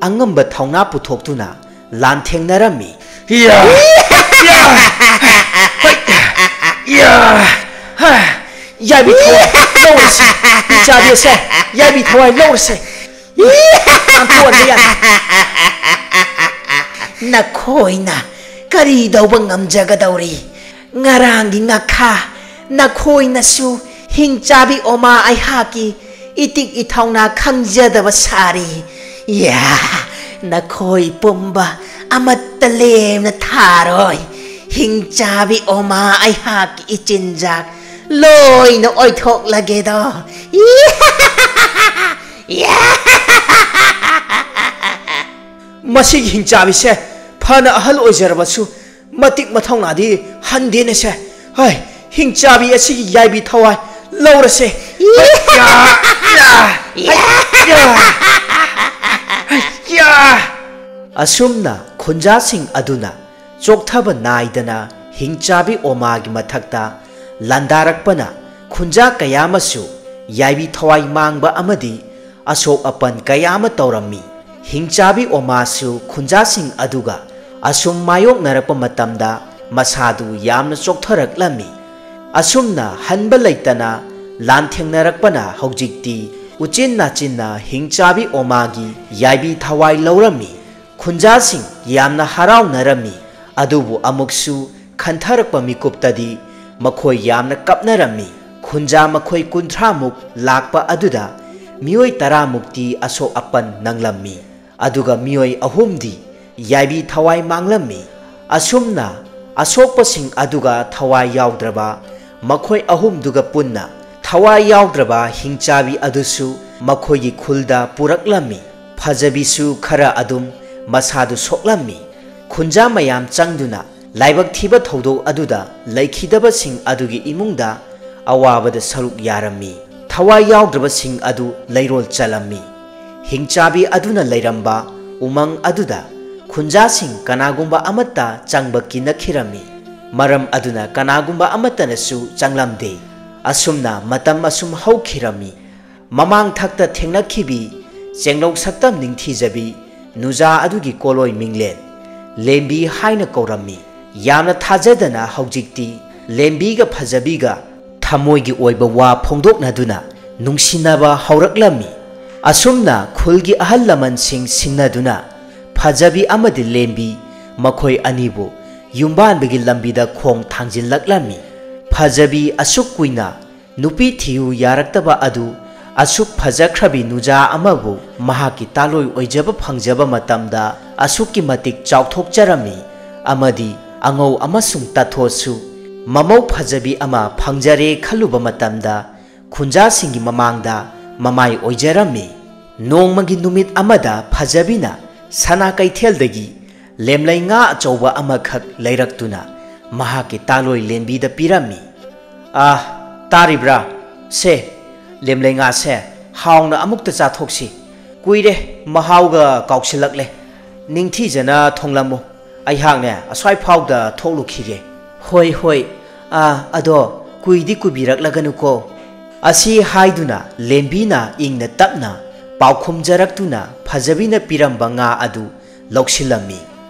ꯑꯉꯝꯕ ꯊꯧꯅꯥ ꯄꯨꯊꯣꯛꯇꯨꯅ ꯂꯥꯟꯊꯦꯡꯅꯔꯝꯃꯤ꯫ ꯌꯥ! ꯌꯥ! ꯍꯣꯏ! ꯌꯥ! ꯍꯥ! ꯌꯥꯏꯕꯤ ꯊꯋꯥꯏ ꯂꯧꯔꯁꯦ! ꯍꯤꯡꯆꯥꯕꯤ ꯑꯁꯦ ꯌꯥꯏꯕꯤ ꯊꯋꯥꯏ ꯂꯧꯔꯁꯦ! ꯇꯥꯟꯊꯣꯛꯍꯟꯕ ꯌꯥꯗꯦ꯫ ꯅꯈꯣꯏꯅ ꯀꯔꯤ ꯇꯧꯕ ꯉꯝꯖꯒꯗꯧꯔꯤ? ꯉꯔꯥꯡꯒꯤ ꯉꯥꯈꯥ ꯅꯈꯣꯏꯅꯁꯨ ꯍꯤꯡꯆꯥꯕꯤ ꯑꯣꯃꯥ ꯑꯩꯍꯥꯛꯀꯤ ꯏꯇꯤꯛ ꯏꯊꯧꯅꯥ ꯈꯪꯖꯗꯕ ꯁꯥꯔꯤ꯫ ꯌꯥ, ꯅꯈꯣꯏ ꯄꯨꯝꯕ ꯑꯃꯠꯇ ꯂꯦꯝꯅ ꯊꯥꯔꯣꯏ꯫ ꯍꯤꯡꯆꯥꯕꯤ ꯑꯣꯃꯥ ꯑꯩꯍꯥꯛꯀꯤ ꯏꯆꯤꯟꯖꯥꯛ ꯂꯣꯏꯅ ꯑꯣꯏꯊꯣꯛꯂꯒꯦꯗꯣ꯫ ꯃꯁꯤꯒꯤ ꯍꯤꯡꯆꯥꯕꯤꯁꯦ ꯐꯅ ꯑꯍꯜ ꯑꯣꯏꯖꯔꯕꯁꯨ ꯃꯇꯤꯛ ꯃꯊꯧꯅꯥꯗꯤ ꯍꯟꯗꯦꯅꯦꯁꯦ꯫ ꯍꯣꯏ, ꯍꯤꯡꯆꯥꯕꯤ ꯑꯁꯤꯒꯤ ꯌꯥꯏꯕꯤ ꯊꯋꯥꯏ ꯂꯧꯔꯁꯦ꯫ ꯌꯥ! ꯌꯥ! ꯌꯥ! ꯌꯥ! ꯑꯁꯨꯝꯅ ꯈꯨꯟꯖꯥꯁꯤꯡ ꯑꯗꯨꯅ ꯆꯣꯛꯊꯕ ꯅꯥꯏꯗꯅ ꯍꯤꯡꯆꯥꯕꯤ ꯑꯣꯃꯥꯒꯤ ꯃꯊꯛꯇ ꯂꯥꯟꯗꯥꯔꯛꯄꯅ ꯈꯨꯟꯖꯥ ꯀꯌꯥ ꯑꯃꯁꯨ ꯌꯥꯏꯕꯤ ꯊꯋꯥꯏ ꯃꯥꯡꯕ ꯑꯃꯗꯤ ꯑꯁꯣꯛ ꯑꯄꯟ ꯀꯌꯥ ꯑꯃ ꯇꯧꯔꯝꯃꯤ꯫ ꯍꯤꯡꯆꯥꯕꯤ ꯑꯣꯃꯥꯁꯨ ꯈꯨꯟꯖꯥꯁꯤꯡ ꯑꯗꯨꯒ ꯑꯁꯨꯝ ꯃꯥꯌꯣꯛꯅꯔꯛꯄ ꯃꯇꯝꯗ ꯃꯁꯥꯗꯨ ꯌꯥꯝꯅ ꯆꯣꯛꯊꯔꯛꯂꯝꯃꯤ꯫ ꯑꯁꯨꯝꯅ ꯍꯟꯕ ꯂꯩꯇꯅ ꯂꯥꯟꯊꯦꯡꯅꯔꯛꯄꯅ ꯍꯧꯖꯤꯛꯇꯤ ꯎꯆꯤꯟ ꯅꯥꯆꯤꯟꯅ ꯍꯤꯡꯆꯥꯕꯤ ꯑꯣꯃꯥꯒꯤ ꯌꯥꯏꯕꯤ ꯊꯋꯥꯏ ꯂꯧꯔꯝꯃꯤ꯫ ꯈꯨꯟꯖꯥꯁꯤꯡ ꯌꯥꯝꯅ ꯍꯔꯥꯎꯅꯔꯝꯃꯤ, ꯑꯗꯨꯕꯨ ꯑꯃꯨꯛꯁꯨ ꯈꯟꯊꯔꯛꯄ ꯃꯤꯀꯨꯞꯇꯗꯤ ꯃꯈꯣꯏ ꯌꯥꯝꯅ ꯀꯞꯅꯔꯝꯃꯤ꯫ ꯈꯨꯟꯖꯥ ꯃꯈꯣꯏ ꯀꯨꯟꯊ꯭ꯔꯥꯃꯨꯛ ꯂꯥꯛꯄ ꯑꯗꯨꯗ ꯃꯤꯑꯣꯏ ꯇꯔꯥꯃꯨꯛꯇꯤ ꯑꯁꯣꯛ ꯑꯄꯟ ꯅꯪꯂꯝꯃꯤ, ꯑꯗꯨꯒ ꯃꯤꯑꯣꯏ ꯑꯍꯨꯝꯗꯤ ꯌꯥꯏꯕꯤ ꯊꯋꯥꯏ ꯃꯥꯡꯂꯝꯃꯤ꯫ ꯑꯁꯨꯝꯅ ꯑꯁꯣꯛꯄꯁꯤꯡ ꯑꯗꯨꯒ ꯊꯋꯥꯏ ꯌꯥꯎꯗ꯭ꯔꯕ ꯃꯈꯣꯏ ꯑꯍꯨꯝꯗꯨꯒ ꯄꯨꯟꯅ ꯊꯋꯥꯏ ꯌꯥꯎꯗ꯭ꯔꯕ ꯍꯤꯡꯆꯥꯕꯤ ꯑꯗꯨꯁꯨ ꯃꯈꯣꯏꯒꯤ ꯈꯨꯜꯗ ꯄꯨꯔꯛꯂꯝꯃꯤ꯫ ꯐꯖꯕꯤꯁꯨ ꯈꯔ ꯑꯗꯨꯝ ꯃꯁꯥꯗꯨ ꯁꯣꯛꯂꯝꯃꯤ꯫ ꯈꯨꯟꯖꯥ ꯃꯌꯥꯝ ꯆꯪꯗꯨꯅ ꯂꯥꯏꯕꯛ ꯊꯤꯕ ꯊꯧꯗꯣꯛ ꯑꯗꯨꯗ ꯂꯩꯈꯤꯗꯕꯁꯤꯡ ꯑꯗꯨꯒꯤ ꯏꯃꯨꯡꯗ ꯑꯋꯥꯕꯗ ꯁꯔꯨꯛ ꯌꯥꯔꯝꯃꯤ꯫ ꯊꯋꯥꯏ ꯌꯥꯎꯗ꯭ꯔꯕꯁꯤꯡ ꯑꯗꯨ ꯂꯩꯔꯣꯜ ꯆꯜꯂꯝꯃꯤ꯫ ꯍꯤꯡꯆꯥꯕꯤ ꯑꯗꯨꯅ ꯂꯩꯔꯝꯕ ꯎꯃꯪ ꯑꯗꯨꯗ ꯈꯨꯟꯖꯥꯁꯤꯡ ꯀꯅꯥꯒꯨꯝꯕ ꯑꯃꯠꯇ ꯆꯪꯕ ꯀꯤꯅꯈꯤꯔꯝꯃꯤ꯫ ꯃꯔꯝ ꯑꯗꯨꯅ ꯀꯅꯥꯒꯨꯝꯕ ꯑꯃꯠꯇꯅꯁꯨ ꯆꯪꯂꯝꯗꯦ꯫ ꯑꯁꯨꯝꯅ ꯃꯇꯝ ꯑꯁꯨꯝ ꯍꯧꯈꯤꯔꯝꯃꯤ꯫ ꯃꯃꯥꯡ ꯊꯛꯇ ꯊꯦꯡꯅꯈꯤꯕꯤ ꯆꯦꯡꯂꯧ ꯁꯛꯇꯝ ꯅꯤꯡꯊꯤꯖꯕꯤ ꯅꯨꯖꯥ ꯑꯗꯨꯒꯤ ꯀꯣꯂꯣꯏ ꯃꯤꯡꯂꯦꯟ ꯂꯦꯝꯕꯤ ꯍꯥꯏꯅ ꯀꯧꯔꯝꯃꯤ꯫ ꯌꯥꯝꯅ ꯊꯥꯖꯗꯅ ꯍꯧꯖꯤꯛꯇꯤ ꯂꯦꯝꯕꯤꯒ ꯐꯖꯕꯤꯒ ꯊꯃꯣꯏꯒꯤ ꯑꯣꯏꯕ ꯋꯥ ꯐꯣꯡꯗꯣꯛꯅꯗꯨꯅ ꯅꯨꯡꯁꯤꯅꯕ ꯍꯧꯔꯛꯂꯝꯃꯤ꯫ ꯑꯁꯨꯝꯅ ꯈꯨꯜꯒꯤ ꯑꯍꯜ ꯂꯃꯟꯁꯤꯡ ꯁꯤꯡꯅꯗꯨꯅ ꯐꯖꯕꯤ ꯑꯃꯗꯤ ꯂꯦꯝꯕꯤ ꯃꯈꯣꯏ ꯑꯅꯤꯕꯨ ꯌꯨꯝꯕꯥꯟꯕꯒꯤ ꯂꯝꯕꯤꯗ ꯈꯣꯡ ꯊꯥꯡꯖꯤꯜꯂꯛꯂꯝꯃꯤ꯫ ꯐꯖꯕꯤ ꯑꯁꯨꯛ ꯀꯨꯏꯅ ꯅꯨꯄꯤ ꯊꯤꯌꯨ ꯌꯥꯔꯛꯇꯕ ꯑꯗꯨ ꯑꯁꯨꯛ ꯐꯖꯈ꯭ꯔꯕꯤ ꯅꯨꯖꯥ ꯑꯃꯕꯨ ꯃꯍꯥꯛꯀꯤ ꯇꯥꯂꯣꯏ ꯑꯣꯏꯖꯕ ꯐꯪꯖꯕ ꯃꯇꯝꯗ ꯑꯁꯨꯛꯀꯤ ꯃꯇꯤꯛ ꯆꯥꯎꯊꯣꯛꯆꯔꯝꯃꯤ ꯑꯃꯗꯤ ꯑꯉꯧ ꯑꯃꯁꯨꯡ ꯇꯥꯊꯣꯠꯁꯨ ꯃꯃꯧ ꯐꯖꯕꯤ ꯑꯃ ꯐꯪꯖꯔꯦ ꯈꯜꯂꯨꯕ ꯃꯇꯝꯗ ꯈꯨꯟꯖꯥꯁꯤꯡꯒꯤ ꯃꯃꯥꯡꯗ ꯃꯃꯥꯏ ꯑꯣꯏꯖꯔꯝꯃꯤ꯫ ꯅꯣꯡꯃꯒꯤ ꯅꯨꯃꯤꯠ ꯑꯃꯗ ꯐꯖꯕꯤꯅ ꯁꯅꯥ ꯀꯩꯊꯦꯜꯗꯒꯤ ꯂꯦꯝꯂꯩ ꯉꯥ ꯑꯆꯧꯕ ꯑꯃꯈꯛ ꯂꯩꯔꯛꯇꯨꯅ ꯃꯍꯥꯛꯀꯤ ꯇꯥꯂꯣꯏ ꯂꯦꯝꯕꯤꯗ ꯄꯤꯔꯝꯃꯤ꯫ "ꯑ, ꯇꯥꯔꯤꯕ꯭ꯔꯥ? ꯁꯦ, ꯂꯦꯝꯂꯩ ꯉꯥꯁꯦ ꯍꯥꯎꯅ ꯑꯃꯨꯛꯇ ꯆꯥꯊꯣꯛꯁꯤ꯫ ꯀꯨꯏꯔꯦ ꯃꯍꯥꯎꯒ ꯀꯥꯎꯁꯤꯜꯂꯛꯂꯦ꯫ ꯅꯤꯡꯊꯤꯖꯅ ꯊꯣꯡꯂꯝꯃꯨ꯫ ꯑꯩꯍꯥꯛꯅꯦ ꯑꯁ꯭ꯋꯥꯏ ꯐꯥꯎꯗ ꯊꯣꯛꯂꯨꯈꯤꯒꯦ꯫" "ꯍꯣꯏ, ꯍꯣꯏ꯫ ꯑ, ꯑꯗꯣ ꯀꯨꯏꯗꯤ ꯀꯨꯏꯕꯤꯔꯛꯂꯒꯅꯨꯀꯣ꯫" ꯑꯁꯤ ꯍꯥꯏꯗꯨꯅ ꯂꯦꯝꯕꯤꯅ ꯏꯪꯅ ꯇꯞꯅ ꯄꯥꯎꯈꯨꯝꯖꯔꯛꯇꯨꯅ ꯐꯖꯕꯤꯅ ꯄꯤꯔꯝꯕ ꯉꯥ ꯑꯗꯨ ꯂꯧꯁꯤꯜꯂꯝꯃꯤ꯫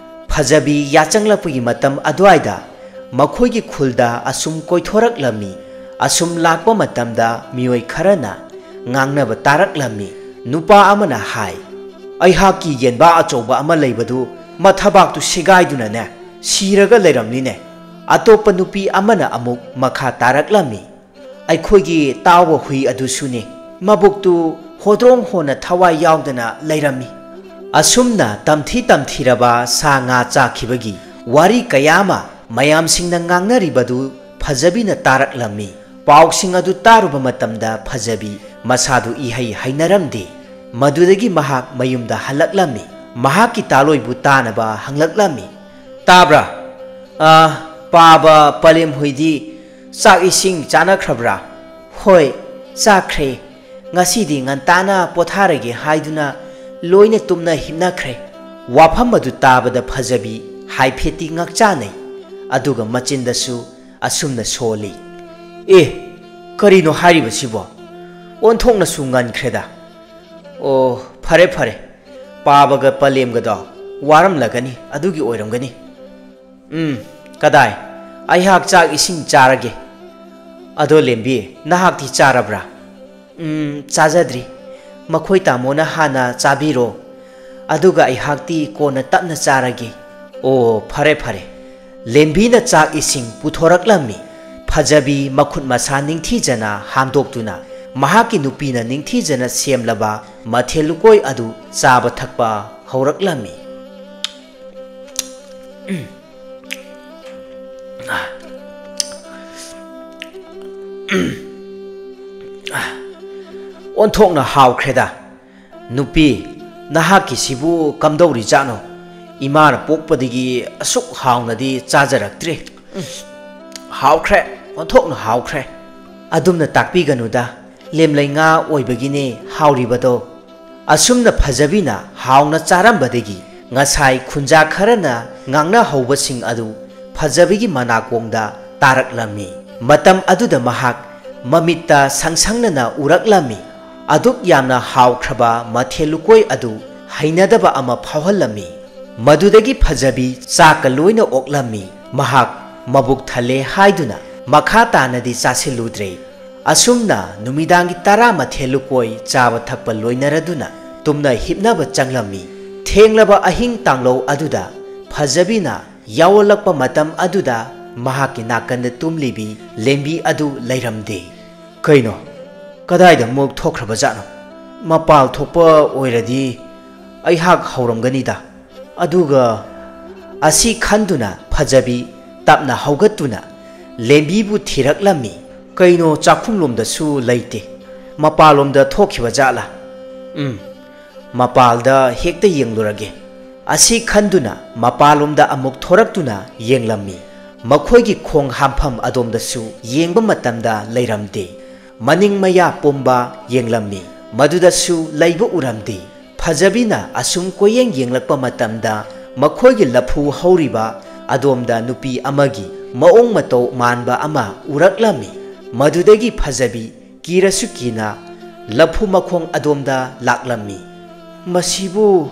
ꯐꯖꯕꯤ ꯌꯥꯆꯪꯂꯛꯄꯒꯤ ꯃꯇꯝ ꯑꯗꯨꯋꯥꯏꯗ ꯃꯈꯣꯏꯒꯤ ꯈꯨꯜꯗ ꯑꯁꯨꯝ ꯀꯣꯏꯊꯣꯔꯛꯂꯝꯃꯤ꯫ ꯑꯁꯨꯝ ꯂꯥꯛꯄ ꯃꯇꯝꯗ ꯃꯤꯑꯣꯏ ꯈꯔꯅ ꯉꯥꯡꯅꯕ ꯇꯥꯔꯛꯂꯝꯃꯤ꯫ ꯅꯨꯄꯥ ꯑꯃꯅ ꯍꯥꯏ, "ꯑꯩꯍꯥꯛꯀꯤ ꯌꯦꯟꯕꯥ ꯑꯆꯧꯕ ꯑꯃ ꯂꯩꯕꯗꯨ ꯃꯊꯕꯥꯛꯇꯨ ꯁꯤꯒꯥꯏꯗꯨꯅꯅꯦ ꯁꯤꯔꯒ ꯂꯩꯔꯝꯂꯤꯅꯦ꯫" ꯑꯇꯣꯞꯄ ꯅꯨꯄꯤ ꯑꯃꯅ ꯑꯃꯨꯛ ꯃꯈꯥ ꯇꯥꯔꯛꯂꯝꯃꯤ, "ꯑꯩꯈꯣꯏꯒꯤ ꯇꯥꯎꯕ ꯍꯨꯏ ꯑꯗꯨꯁꯨꯅꯤ, ꯃꯕꯨꯛꯇꯨ ꯍꯣꯗ꯭ꯔꯣꯡ ꯍꯣꯟꯅ ꯊꯋꯥꯏ ꯌꯥꯎꯗꯅ ꯂꯩꯔꯝꯃꯤ꯫" ꯑꯁꯨꯝꯅ ꯇꯝꯊꯤ ꯇꯝꯊꯤꯔꯕ ꯁꯥ ꯉꯥ ꯆꯥꯈꯤꯕꯒꯤ ꯋꯥꯔꯤ ꯀꯌꯥ ꯑꯃ ꯃꯌꯥꯝꯁꯤꯡꯅ ꯉꯥꯡꯅꯔꯤꯕꯗꯨ ꯐꯖꯕꯤꯅ ꯇꯥꯔꯛꯂꯝꯃꯤ꯫ ꯄꯥꯎꯁꯤꯡ ꯑꯗꯨ ꯇꯥꯔꯨꯕ ꯃꯇꯝꯗ ꯐꯖꯕꯤ ꯃꯁꯥꯗꯨ ꯏꯍꯩ ꯍꯩꯅꯔꯝꯗꯦ꯫ ꯃꯗꯨꯗꯒꯤ ꯃꯍꯥꯛ ꯃꯌꯨꯝꯗ ꯍꯜꯂꯛꯂꯝꯃꯤ꯫ ꯃꯍꯥꯛꯀꯤ ꯇꯥꯂꯣꯏꯕꯨ ꯇꯥꯅꯕ ꯍꯪꯂꯛꯂꯝꯃꯤ꯫ "ꯇꯥꯕ꯭ꯔꯥ? ꯑ, ꯄꯥꯕ ꯄꯂꯦꯝ ꯍꯨꯏꯗꯤ ꯆꯥꯛ ꯏꯁꯤꯡ ꯆꯥꯅꯈ꯭ꯔꯕ꯭ꯔꯥ?" "ꯍꯣꯏ, ꯆꯥꯈ꯭ꯔꯦ꯫ "ꯉꯁꯤꯗꯤ ꯉꯟꯇꯥꯅ ꯄꯣꯊꯥꯔꯒꯦ" ꯍꯥꯏꯗꯨꯅ ꯂꯣꯏꯅ ꯇꯨꯝꯅ ꯍꯤꯞꯅꯈ꯭ꯔꯦ꯫ ꯋꯥꯐꯝ ꯑꯗꯨ ꯇꯥꯕꯗ ꯐꯖꯕꯤ ꯍꯥꯏꯐꯦꯠꯇꯤ ꯉꯛꯆꯥꯅꯩ, ꯑꯗꯨꯒ ꯃꯆꯤꯟꯗꯁꯨ ꯑꯁꯨꯝꯅ ꯁꯣꯜꯂꯤ, "ꯑꯦ, ꯀꯔꯤꯅꯣ ꯍꯥꯏꯔꯤꯕꯁꯤꯕꯣ? ꯑꯣꯟꯊꯣꯛꯅꯁꯨ ꯉꯟꯈ꯭ꯔꯦꯗ꯫ ꯑꯣ, ꯐꯔꯦ ꯐꯔꯦ, ꯄꯥꯕꯒ ꯄꯂꯦꯝꯒꯗꯣ ꯋꯥꯔꯝꯂꯒꯅꯤ, ꯑꯗꯨꯒꯤ ꯑꯣꯏꯔꯝꯒꯅꯤ꯫ ꯎꯝ, ꯀꯗꯥꯏ? ꯑꯩꯍꯥꯛ ꯆꯥꯛ ꯏꯁꯤꯡ ꯆꯥꯔꯒꯦ꯫ ꯑꯗꯣ ꯂꯦꯝꯕꯤ, ꯅꯍꯥꯛꯇꯤ ꯆꯥꯔꯕ꯭ꯔꯥ?" "ꯎꯝ, ꯆꯥꯖꯗ꯭ꯔꯤ꯫ ꯃꯈꯣꯏ ꯇꯥꯃꯣꯅ ꯍꯥꯟꯅ ꯆꯥꯕꯤꯔꯣ, ꯑꯗꯨꯒ ꯑꯩꯍꯥꯛꯇꯤ ꯀꯣꯟꯅ ꯇꯞꯅ ꯆꯥꯔꯒꯦ꯫" "ꯑꯣ, ꯐꯔꯦ ꯐꯔꯦ꯫" ꯂꯦꯝꯕꯤꯅ ꯆꯥꯛ ꯏꯁꯤꯡ ꯄꯨꯊꯣꯔꯛꯂꯝꯃꯤ꯫ ꯐꯖꯕꯤ ꯃꯈꯨꯠ ꯃꯁꯥ ꯅꯤꯡꯊꯤꯖꯅ ꯍꯥꯝꯗꯣꯛꯇꯨꯅ ꯃꯍꯥꯛꯀꯤ ꯅꯨꯄꯤꯅ ꯅꯤꯡꯊꯤꯖꯅ ꯁꯦꯝꯂꯕ ꯃꯊꯦꯜ ꯂꯨꯀꯣꯏ ꯑꯗꯨ ꯆꯥꯕ ꯊꯛꯄ ꯍꯧꯔꯛꯂꯝꯃꯤ꯫ "ꯑꯣꯟꯊꯣꯛꯅ ꯍꯥꯎꯈ꯭ꯔꯦꯗ꯫ ꯅꯨꯄꯤ, ꯅꯍꯥꯛꯀꯤꯁꯤꯕꯨ ꯀꯝꯗꯧꯔꯤꯖꯥꯠꯅꯣ? ꯏꯃꯥꯅ ꯄꯣꯛꯄꯗꯒꯤ ꯑꯁꯨꯛ ꯍꯥꯎꯅꯗꯤ ꯆꯥꯖꯔꯛꯇ꯭ꯔꯤ꯫ ꯎꯝ, ꯍꯥꯎꯈ꯭ꯔꯦ, ꯑꯣꯟꯊꯣꯛꯅ ꯍꯥꯎꯈ꯭ꯔꯦ꯫" "ꯑꯗꯨꯝꯅ ꯇꯥꯛꯄꯤꯒꯅꯨꯗ, ꯂꯦꯝꯂꯩ ꯉꯥ ꯑꯣꯏꯕꯒꯤꯅꯦ ꯍꯥꯎꯔꯤꯕꯗꯣ꯫" ꯑꯁꯨꯝꯅ ꯐꯖꯕꯤꯅ ꯍꯥꯎꯅ ꯆꯥꯔꯝꯕꯗꯒꯤ ꯉꯁꯥꯏ ꯈꯨꯟꯖꯥ ꯈꯔꯅ ꯉꯥꯡꯅꯍꯧꯕꯁꯤꯡ ꯑꯗꯨ ꯐꯖꯕꯤꯒꯤ ꯃꯅꯥꯀꯣꯡꯗ ꯇꯥꯔꯛꯂꯝꯃꯤ꯫ ꯃꯇꯝ ꯑꯗꯨꯗ ꯃꯍꯥꯛ ꯃꯃꯤꯠꯇ ꯁꯪꯁꯪꯅꯅ ꯎꯔꯛꯂꯝꯃꯤ꯫ ꯑꯗꯨꯛ ꯌꯥꯝꯅ ꯍꯥꯎꯈ꯭ꯔꯕ ꯃꯊꯦꯜ ꯂꯨꯀꯣꯏ ꯑꯗꯨ ꯍꯩꯅꯗꯕ ꯑꯃ ꯐꯥꯎꯍꯜꯂꯝꯃꯤ꯫ ꯃꯗꯨꯗꯒꯤ ꯐꯖꯕꯤ ꯆꯥꯛꯀ ꯂꯣꯏꯅ ꯑꯣꯛꯂꯝꯃꯤ꯫ ꯃꯍꯥꯛ ꯃꯕꯨꯛ ꯊꯜꯂꯦ ꯍꯥꯏꯗꯨꯅ ꯃꯈꯥ ꯇꯥꯅꯗꯤ ꯆꯥꯁꯤꯜꯂꯨꯗ꯭ꯔꯦ꯫ ꯑꯁꯨꯝꯅ ꯅꯨꯃꯤꯗꯥꯡꯒꯤ ꯇꯔꯥ ꯃꯊꯦꯜ ꯂꯨꯀꯣꯏ ꯆꯥꯕ ꯊꯛꯄ ꯂꯣꯏꯅꯔꯗꯨꯅ ꯇꯨꯝꯅ ꯍꯤꯞꯅꯕ ꯆꯪꯂꯝꯃꯤ꯫ ꯊꯦꯡꯂꯕ ꯑꯍꯤꯡ ꯇꯥꯡꯂꯧ ꯑꯗꯨꯗ ꯐꯖꯕꯤꯅ ꯌꯥꯑꯣꯜꯂꯛꯄ ꯃꯇꯝ ꯑꯗꯨꯗ ꯃꯍꯥꯛꯀꯤ ꯅꯥꯀꯟꯗ ꯇꯨꯝꯂꯤꯕꯤ ꯂꯦꯝꯕꯤ ꯑꯗꯨ ꯂꯩꯔꯝꯗꯦ꯫ "ꯀꯩꯅꯣ? ꯀꯗꯥꯏꯗ ꯑꯃꯨꯛ ꯊꯣꯛꯈ꯭ꯔꯕꯖꯥꯠꯅꯣ? ꯃꯄꯥꯜ ꯊꯣꯛꯄ ꯑꯣꯏꯔꯗꯤ ꯑꯩꯍꯥꯛ ꯍꯧꯔꯝꯒꯅꯤꯗ꯫" ꯑꯗꯨꯒ ꯑꯁꯤ ꯈꯟꯗꯨꯅ ꯐꯖꯕꯤ ꯇꯞꯅ ꯍꯧꯒꯠꯇꯨꯅ ꯂꯦꯝꯕꯤꯕꯨ ꯊꯤꯔꯛꯂꯝꯃꯤ꯫ "ꯀꯩꯅꯣ, ꯆꯥꯛꯈꯨꯝꯂꯣꯝꯗꯁꯨ ꯂꯩꯇꯦ꯫ ꯃꯄꯥꯜꯂꯣꯝꯗ ꯊꯣꯛꯈꯤꯕ ꯖꯥꯠꯂꯥ? ꯎꯝ, ꯃꯄꯥꯜꯗ ꯍꯦꯛꯇ ꯌꯦꯡꯂꯨꯔꯒꯦ꯫" ꯑꯁꯤ ꯈꯟꯗꯨꯅ ꯃꯄꯥꯜꯂꯣꯝꯗ ꯑꯃꯨꯛ ꯊꯣꯔꯛꯇꯨꯅ ꯌꯦꯡꯂꯝꯃꯤ꯫ ꯃꯈꯣꯏꯒꯤ ꯈꯣꯡ ꯍꯥꯝꯐꯝ ꯑꯗꯣꯝꯗꯁꯨ ꯌꯦꯡꯕ ꯃꯇꯝꯗ ꯂꯩꯔꯝꯗꯦ꯫ ꯃꯅꯤꯡ ꯃꯌꯥ ꯄꯨꯝꯕ ꯌꯦꯡꯂꯝꯃꯤ꯫ ꯃꯗꯨꯗꯁꯨ ꯂꯩꯕ ꯎꯔꯝꯗꯦ꯫ ꯐꯖꯕꯤꯅ ꯑꯁꯨꯝ ꯀꯣꯏꯌꯦꯡ ꯌꯦꯡꯂꯛꯄ ꯃꯇꯝꯗ ꯃꯈꯣꯏꯒꯤ ꯂꯐꯨ ꯍꯧꯔꯤꯕ ꯑꯗꯣꯝꯗ ꯅꯨꯄꯤ ꯑꯃꯒꯤ ꯃꯑꯣꯡ ꯃꯇꯧ ꯃꯥꯟꯕ ꯑꯃ ꯎꯔꯛꯂꯝꯃꯤ꯫ ꯃꯗꯨꯗꯒꯤ ꯐꯖꯕꯤ ꯀꯤꯔꯁꯨ ꯀꯤꯅ ꯂꯐꯨ ꯃꯈꯣꯡ ꯑꯗꯣꯝꯗ ꯂꯥꯛꯂꯝꯃꯤ꯫ "ꯃꯁꯤꯕꯨ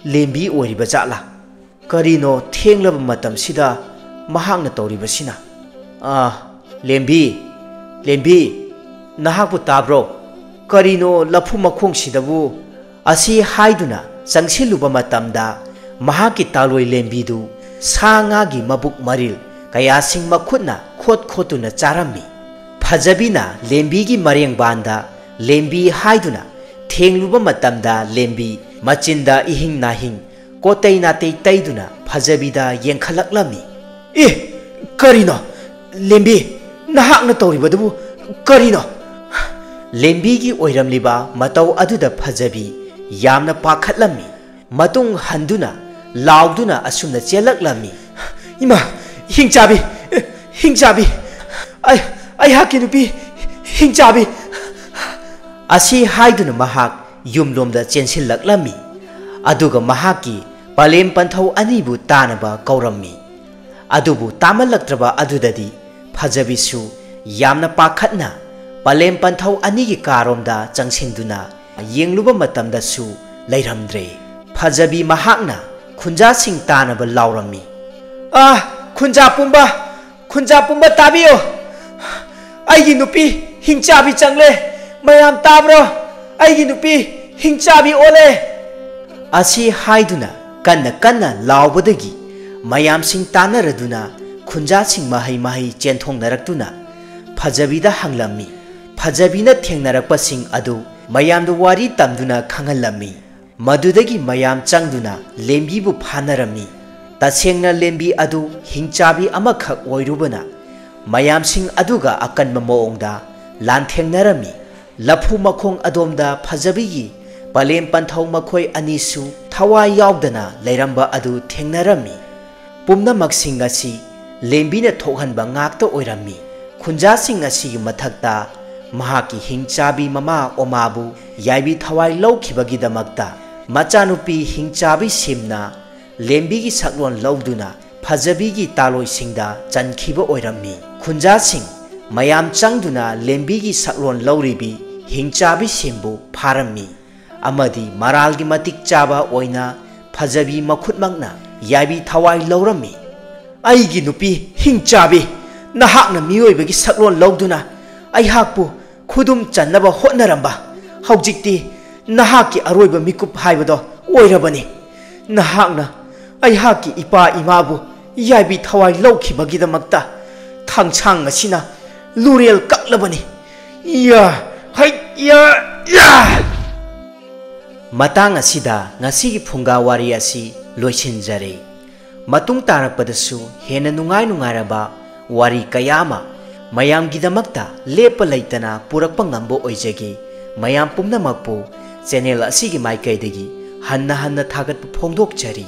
ꯂꯦꯝꯕꯤ ꯑꯣꯏꯔꯤꯕ ꯖꯥꯠꯂꯥ? ꯀꯔꯤꯅꯣ ꯊꯦꯡꯂꯕ ꯃꯇꯝꯁꯤꯗ ꯃꯍꯥꯛꯅ ꯇꯧꯔꯤꯕꯁꯤꯅ? ꯑꯥ, ꯂꯦꯝꯕꯤ, ꯂꯦꯝꯕꯤ, ꯅꯍꯥꯛꯄꯨ ꯇꯥꯕ꯭ꯔꯣ? ꯀꯔꯤꯅꯣ ꯂꯐꯨ ꯃꯈꯣꯡꯁꯤꯗꯕꯨ?" ꯑꯁꯤ ꯍꯥꯏꯗꯨꯅ ꯆꯪꯁꯤꯜꯂꯨꯕ ꯃꯇꯝꯗ, ꯃꯍꯥꯛꯀꯤ ꯇꯥꯂꯣꯏ ꯂꯦꯝꯕꯤꯗꯨ ꯁꯥ ꯉꯥꯒꯤ ꯃꯕꯨꯛ ꯃꯔꯤꯜ ꯀꯌꯥꯁꯤꯡ ꯃꯈꯨꯠꯅ ꯈꯣꯠ ꯈꯣꯠꯇꯨꯅ ꯆꯥꯔꯝꯃꯤ꯫ ꯐꯖꯕꯤꯅ ꯂꯦꯝꯕꯤꯒꯤ ꯃꯔꯦꯡꯕꯥꯟꯗ "ꯂꯦꯝꯕꯤ" ꯍꯥꯏꯗꯨꯅ ꯊꯦꯡꯂꯨꯕ ꯃꯇꯝꯗ, ꯂꯦꯝꯕꯤ ꯃꯆꯤꯟꯗ ꯏꯍꯤꯡ ꯅꯥꯍꯤꯡ ꯀꯣꯇꯩ ꯅꯥꯇꯩ ꯇꯩꯗꯨꯅ ꯐꯖꯕꯤꯗ ꯌꯦꯡꯈꯠꯂꯛꯂꯝꯃꯤ꯫ "ꯑꯦ, ꯀꯔꯤꯅꯣ? ꯂꯦꯝꯕꯤ, ꯅꯍꯥꯛꯅ ꯇꯧꯔꯤꯕꯗꯨꯕꯨ ꯀꯔꯤꯅꯣ?" ꯂꯦꯝꯕꯤꯒꯤ ꯑꯣꯏꯔꯝꯂꯤꯕ ꯃꯇꯧ ꯑꯗꯨꯗ ꯐꯖꯕꯤ ꯌꯥꯝꯅ ꯄꯥꯈꯠꯂꯝꯃꯤ꯫ ꯃꯇꯨꯡ ꯍꯟꯗꯨꯅ ꯂꯥꯎꯗꯨꯅ ꯑꯁꯨꯝꯅ ꯆꯦꯜꯂꯛꯂꯝꯃꯤ꯫ "ꯏꯃꯥ, ꯍꯤꯡꯆꯥꯕꯤ! ꯍꯤꯡꯆꯥꯕꯤ! ꯑꯩ, ꯑꯩꯍꯥꯛꯀꯤ ꯅꯨꯄꯤ ꯍꯤꯡꯆꯥꯕꯤ!" ꯑꯁꯤ ꯍꯥꯏꯗꯨꯅ ꯃꯍꯥꯛ ꯌꯨꯝꯂꯣꯝꯗ ꯆꯦꯟꯁꯤꯜꯂꯛꯂꯝꯃꯤ꯫ ꯑꯗꯨꯒ ꯃꯍꯥꯛꯀꯤ ꯄꯂꯦꯝ ꯄꯟꯊꯧ ꯑꯅꯤꯕꯨ ꯇꯥꯅꯕ ꯀꯧꯔꯝꯃꯤ꯫ ꯑꯗꯨꯕꯨ ꯇꯥꯃꯜꯂꯛꯇ꯭ꯔꯕ ꯑꯗꯨꯗꯗꯤ ꯐꯖꯕꯤꯁꯨ ꯌꯥꯝꯅ ꯄꯥꯈꯠꯅ ꯄꯂꯦꯝ ꯄꯟꯊꯧ ꯑꯅꯤꯒꯤ ꯀꯥꯔꯣꯝꯗ ꯆꯪꯁꯤꯟꯗꯨꯅ ꯌꯦꯡꯂꯨꯕ ꯃꯇꯝꯗꯁꯨ ꯂꯩꯔꯝꯗ꯭ꯔꯦ꯫ ꯐꯖꯕꯤ ꯃꯍꯥꯛꯅ ꯈꯨꯟꯖꯥꯁꯤꯡ ꯇꯥꯅꯕ ꯂꯥꯎꯔꯝꯃꯤ꯫ "ꯑ, ꯈꯨꯟꯖꯥ ꯄꯨꯝꯕ, ꯈꯨꯟꯖꯥ ꯄꯨꯝꯕ ꯇꯥꯕꯤꯌꯨ! ꯑꯩꯒꯤ ꯅꯨꯄꯤ ꯍꯤꯡꯆꯥꯕꯤ ꯆꯪꯂꯦ! ꯃꯌꯥꯝ ꯇꯥꯕ꯭ꯔꯣ? ꯑꯩꯒꯤ ꯅꯨꯄꯤ ꯍꯤꯡꯆꯥꯕꯤ ꯑꯣꯜꯂꯦ!" ꯑꯁꯤ ꯍꯥꯏꯗꯨꯅ ꯀꯟꯅ ꯀꯟꯅ ꯂꯥꯎꯕꯗꯒꯤ ꯃꯌꯥꯝꯁꯤꯡ ꯇꯥꯅꯔꯗꯨꯅ ꯈꯨꯟꯖꯥꯁꯤꯡ ꯃꯍꯩ ꯃꯍꯩ ꯆꯦꯟꯊꯣꯡꯅꯔꯛꯇꯨꯅ ꯐꯖꯕꯤꯗ ꯍꯪꯂꯝꯃꯤ꯫ ꯐꯖꯕꯤꯅ ꯊꯦꯡꯅꯔꯛꯄꯁꯤꯡ ꯑꯗꯨ ꯃꯌꯥꯝꯗ ꯋꯥꯔꯤ ꯇꯝꯗꯨꯅ ꯈꯪꯍꯜꯂꯝꯃꯤ꯫ ꯃꯗꯨꯗꯒꯤ ꯃꯌꯥꯝ ꯆꯪꯗꯨꯅ ꯂꯦꯝꯕꯤꯕꯨ ꯐꯥꯅꯔꯝꯃꯤ꯫ ꯇꯁꯦꯡꯅ ꯂꯦꯝꯕꯤ ꯑꯗꯨ ꯍꯤꯡꯆꯥꯕꯤ ꯑꯃꯈꯛ ꯑꯣꯏꯔꯨꯕꯅ, ꯃꯌꯥꯝꯁꯤꯡ ꯑꯗꯨꯒ ꯑꯀꯟꯕ ꯃꯑꯣꯡꯗ ꯂꯥꯟꯊꯦꯡꯅꯔꯝꯃꯤ꯫ ꯂꯐꯨ ꯃꯈꯣꯡ ꯑꯗꯣꯝꯗ ꯐꯖꯕꯤꯒꯤ ꯄꯂꯦꯝ ꯄꯟꯊꯧ ꯃꯈꯣꯏ ꯑꯅꯤꯁꯨ ꯊꯋꯥꯏ ꯌꯥꯎꯗꯅ ꯂꯩꯔꯝꯕ ꯑꯗꯨ ꯊꯦꯡꯅꯔꯝꯃꯤ꯫ ꯄꯨꯝꯅꯃꯛꯁꯤꯡ ꯑꯁꯤ ꯂꯦꯝꯕꯤꯅ ꯊꯣꯛꯍꯟꯕ ꯉꯥꯛꯇ ꯑꯣꯏꯔꯝꯃꯤ꯫ ꯈꯨꯟꯖꯥꯁꯤꯡ ꯑꯁꯤꯒꯤ ꯃꯊꯛꯇ ꯃꯍꯥꯛꯀꯤ ꯍꯤꯡꯆꯥꯕꯤ ꯃꯃꯥ ꯑꯣꯃꯥꯕꯨ ꯌꯥꯏꯕꯤ ꯊꯋꯥꯏ ꯂꯧꯈꯤꯕꯒꯤꯗꯃꯛꯇ ꯃꯆꯥꯅꯨꯄꯤ ꯍꯤꯡꯆꯥꯕꯤ ꯁꯤꯝꯅ ꯂꯦꯝꯕꯤꯒꯤ ꯁꯛꯂꯣꯟ ꯂꯧꯗꯨꯅ ꯐꯖꯕꯤꯒꯤ ꯇꯥꯂꯣꯏꯁꯤꯡꯗ ꯆꯟꯈꯤꯕ ꯑꯣꯏꯔꯝꯃꯤ꯫ ꯈꯨꯟꯖꯥꯁꯤꯡ ꯃꯌꯥꯝ ꯆꯪꯗꯨꯅ ꯂꯦꯝꯕꯤꯒꯤ ꯁꯛꯂꯣꯟ ꯂꯧꯔꯤꯕꯤ ꯍꯤꯡꯆꯥꯕꯤ ꯁꯤꯝꯕꯨ ꯐꯥꯔꯝꯃꯤ ꯑꯃꯗꯤ ꯃꯔꯥꯜꯒꯤ ꯃꯇꯤꯛ ꯆꯥꯕ ꯑꯣꯏꯅ ꯐꯖꯕꯤ ꯃꯈꯨꯠꯃꯛꯅ ꯌꯥꯏꯕꯤ ꯊꯋꯥꯏ ꯂꯧꯔꯝꯃꯤ꯫ "ꯑꯩꯒꯤ ꯅꯨꯄꯤ ꯍꯤꯡꯆꯥꯕꯤ, ꯅꯍꯥꯛꯅ ꯃꯤꯑꯣꯏꯕꯒꯤ ꯁꯛꯂꯣꯟ ꯂꯧꯗꯨꯅ ꯑꯩꯍꯥꯛꯄꯨ ꯈꯨꯗꯨꯝ ꯆꯟꯅꯕ ꯍꯣꯠꯅꯔꯝꯕ, ꯍꯧꯖꯤꯛꯇꯤ ꯅꯍꯥꯛꯀꯤ ꯑꯔꯣꯏꯕ ꯃꯤꯀꯨꯞ ꯍꯥꯏꯕꯗꯣ ꯑꯣꯏꯔꯕꯅꯤ꯫ ꯅꯍꯥꯛꯅ ꯑꯩꯍꯥꯛꯀꯤ ꯏꯄꯥ ꯏꯃꯥꯕꯨ ꯌꯥꯏꯕꯤ ꯊꯋꯥꯏ ꯂꯧꯈꯤꯕꯒꯤꯗꯃꯛꯇ ꯊꯥꯡꯁꯥꯡ ꯑꯁꯤꯅ ꯂꯨꯔꯦꯜ ꯀꯛꯂꯕꯅꯤ꯫ ꯌꯥ, ꯍꯩ, ꯌꯥ, ꯌꯥ!" ꯃꯇꯥꯡ ꯑꯁꯤꯗ ꯉꯁꯤꯒꯤ ꯐꯨꯡꯒꯥ ꯋꯥꯔꯤ ꯑꯁꯤ ꯂꯣꯏꯁꯤꯟꯖꯔꯦ꯫ ꯃꯇꯨꯡ ꯇꯥꯔꯛꯄꯗꯁꯨ ꯍꯦꯟꯅ ꯅꯨꯡꯉꯥꯏ ꯅꯨꯡꯉꯥꯏꯔꯕ ꯋꯥꯔꯤ ꯀꯌꯥ ꯑꯃ ꯃꯌꯥꯝꯒꯤꯗꯃꯛꯇ ꯂꯦꯞꯄ ꯂꯩꯇꯅ ꯄꯨꯔꯛꯄ ꯉꯝꯕ ꯑꯣꯏꯖꯒꯦ꯫ ꯃꯌꯥꯝ ꯄꯨꯝꯅꯃꯛꯄꯨ ꯆꯦꯅꯦꯜ ꯑꯁꯤꯒꯤ ꯃꯥꯏꯀꯩꯗꯒꯤ ꯍꯟꯅ ꯍꯟꯅ ꯊꯥꯒꯠꯄ ꯐꯣꯡꯗꯣꯛꯆꯔꯤ꯫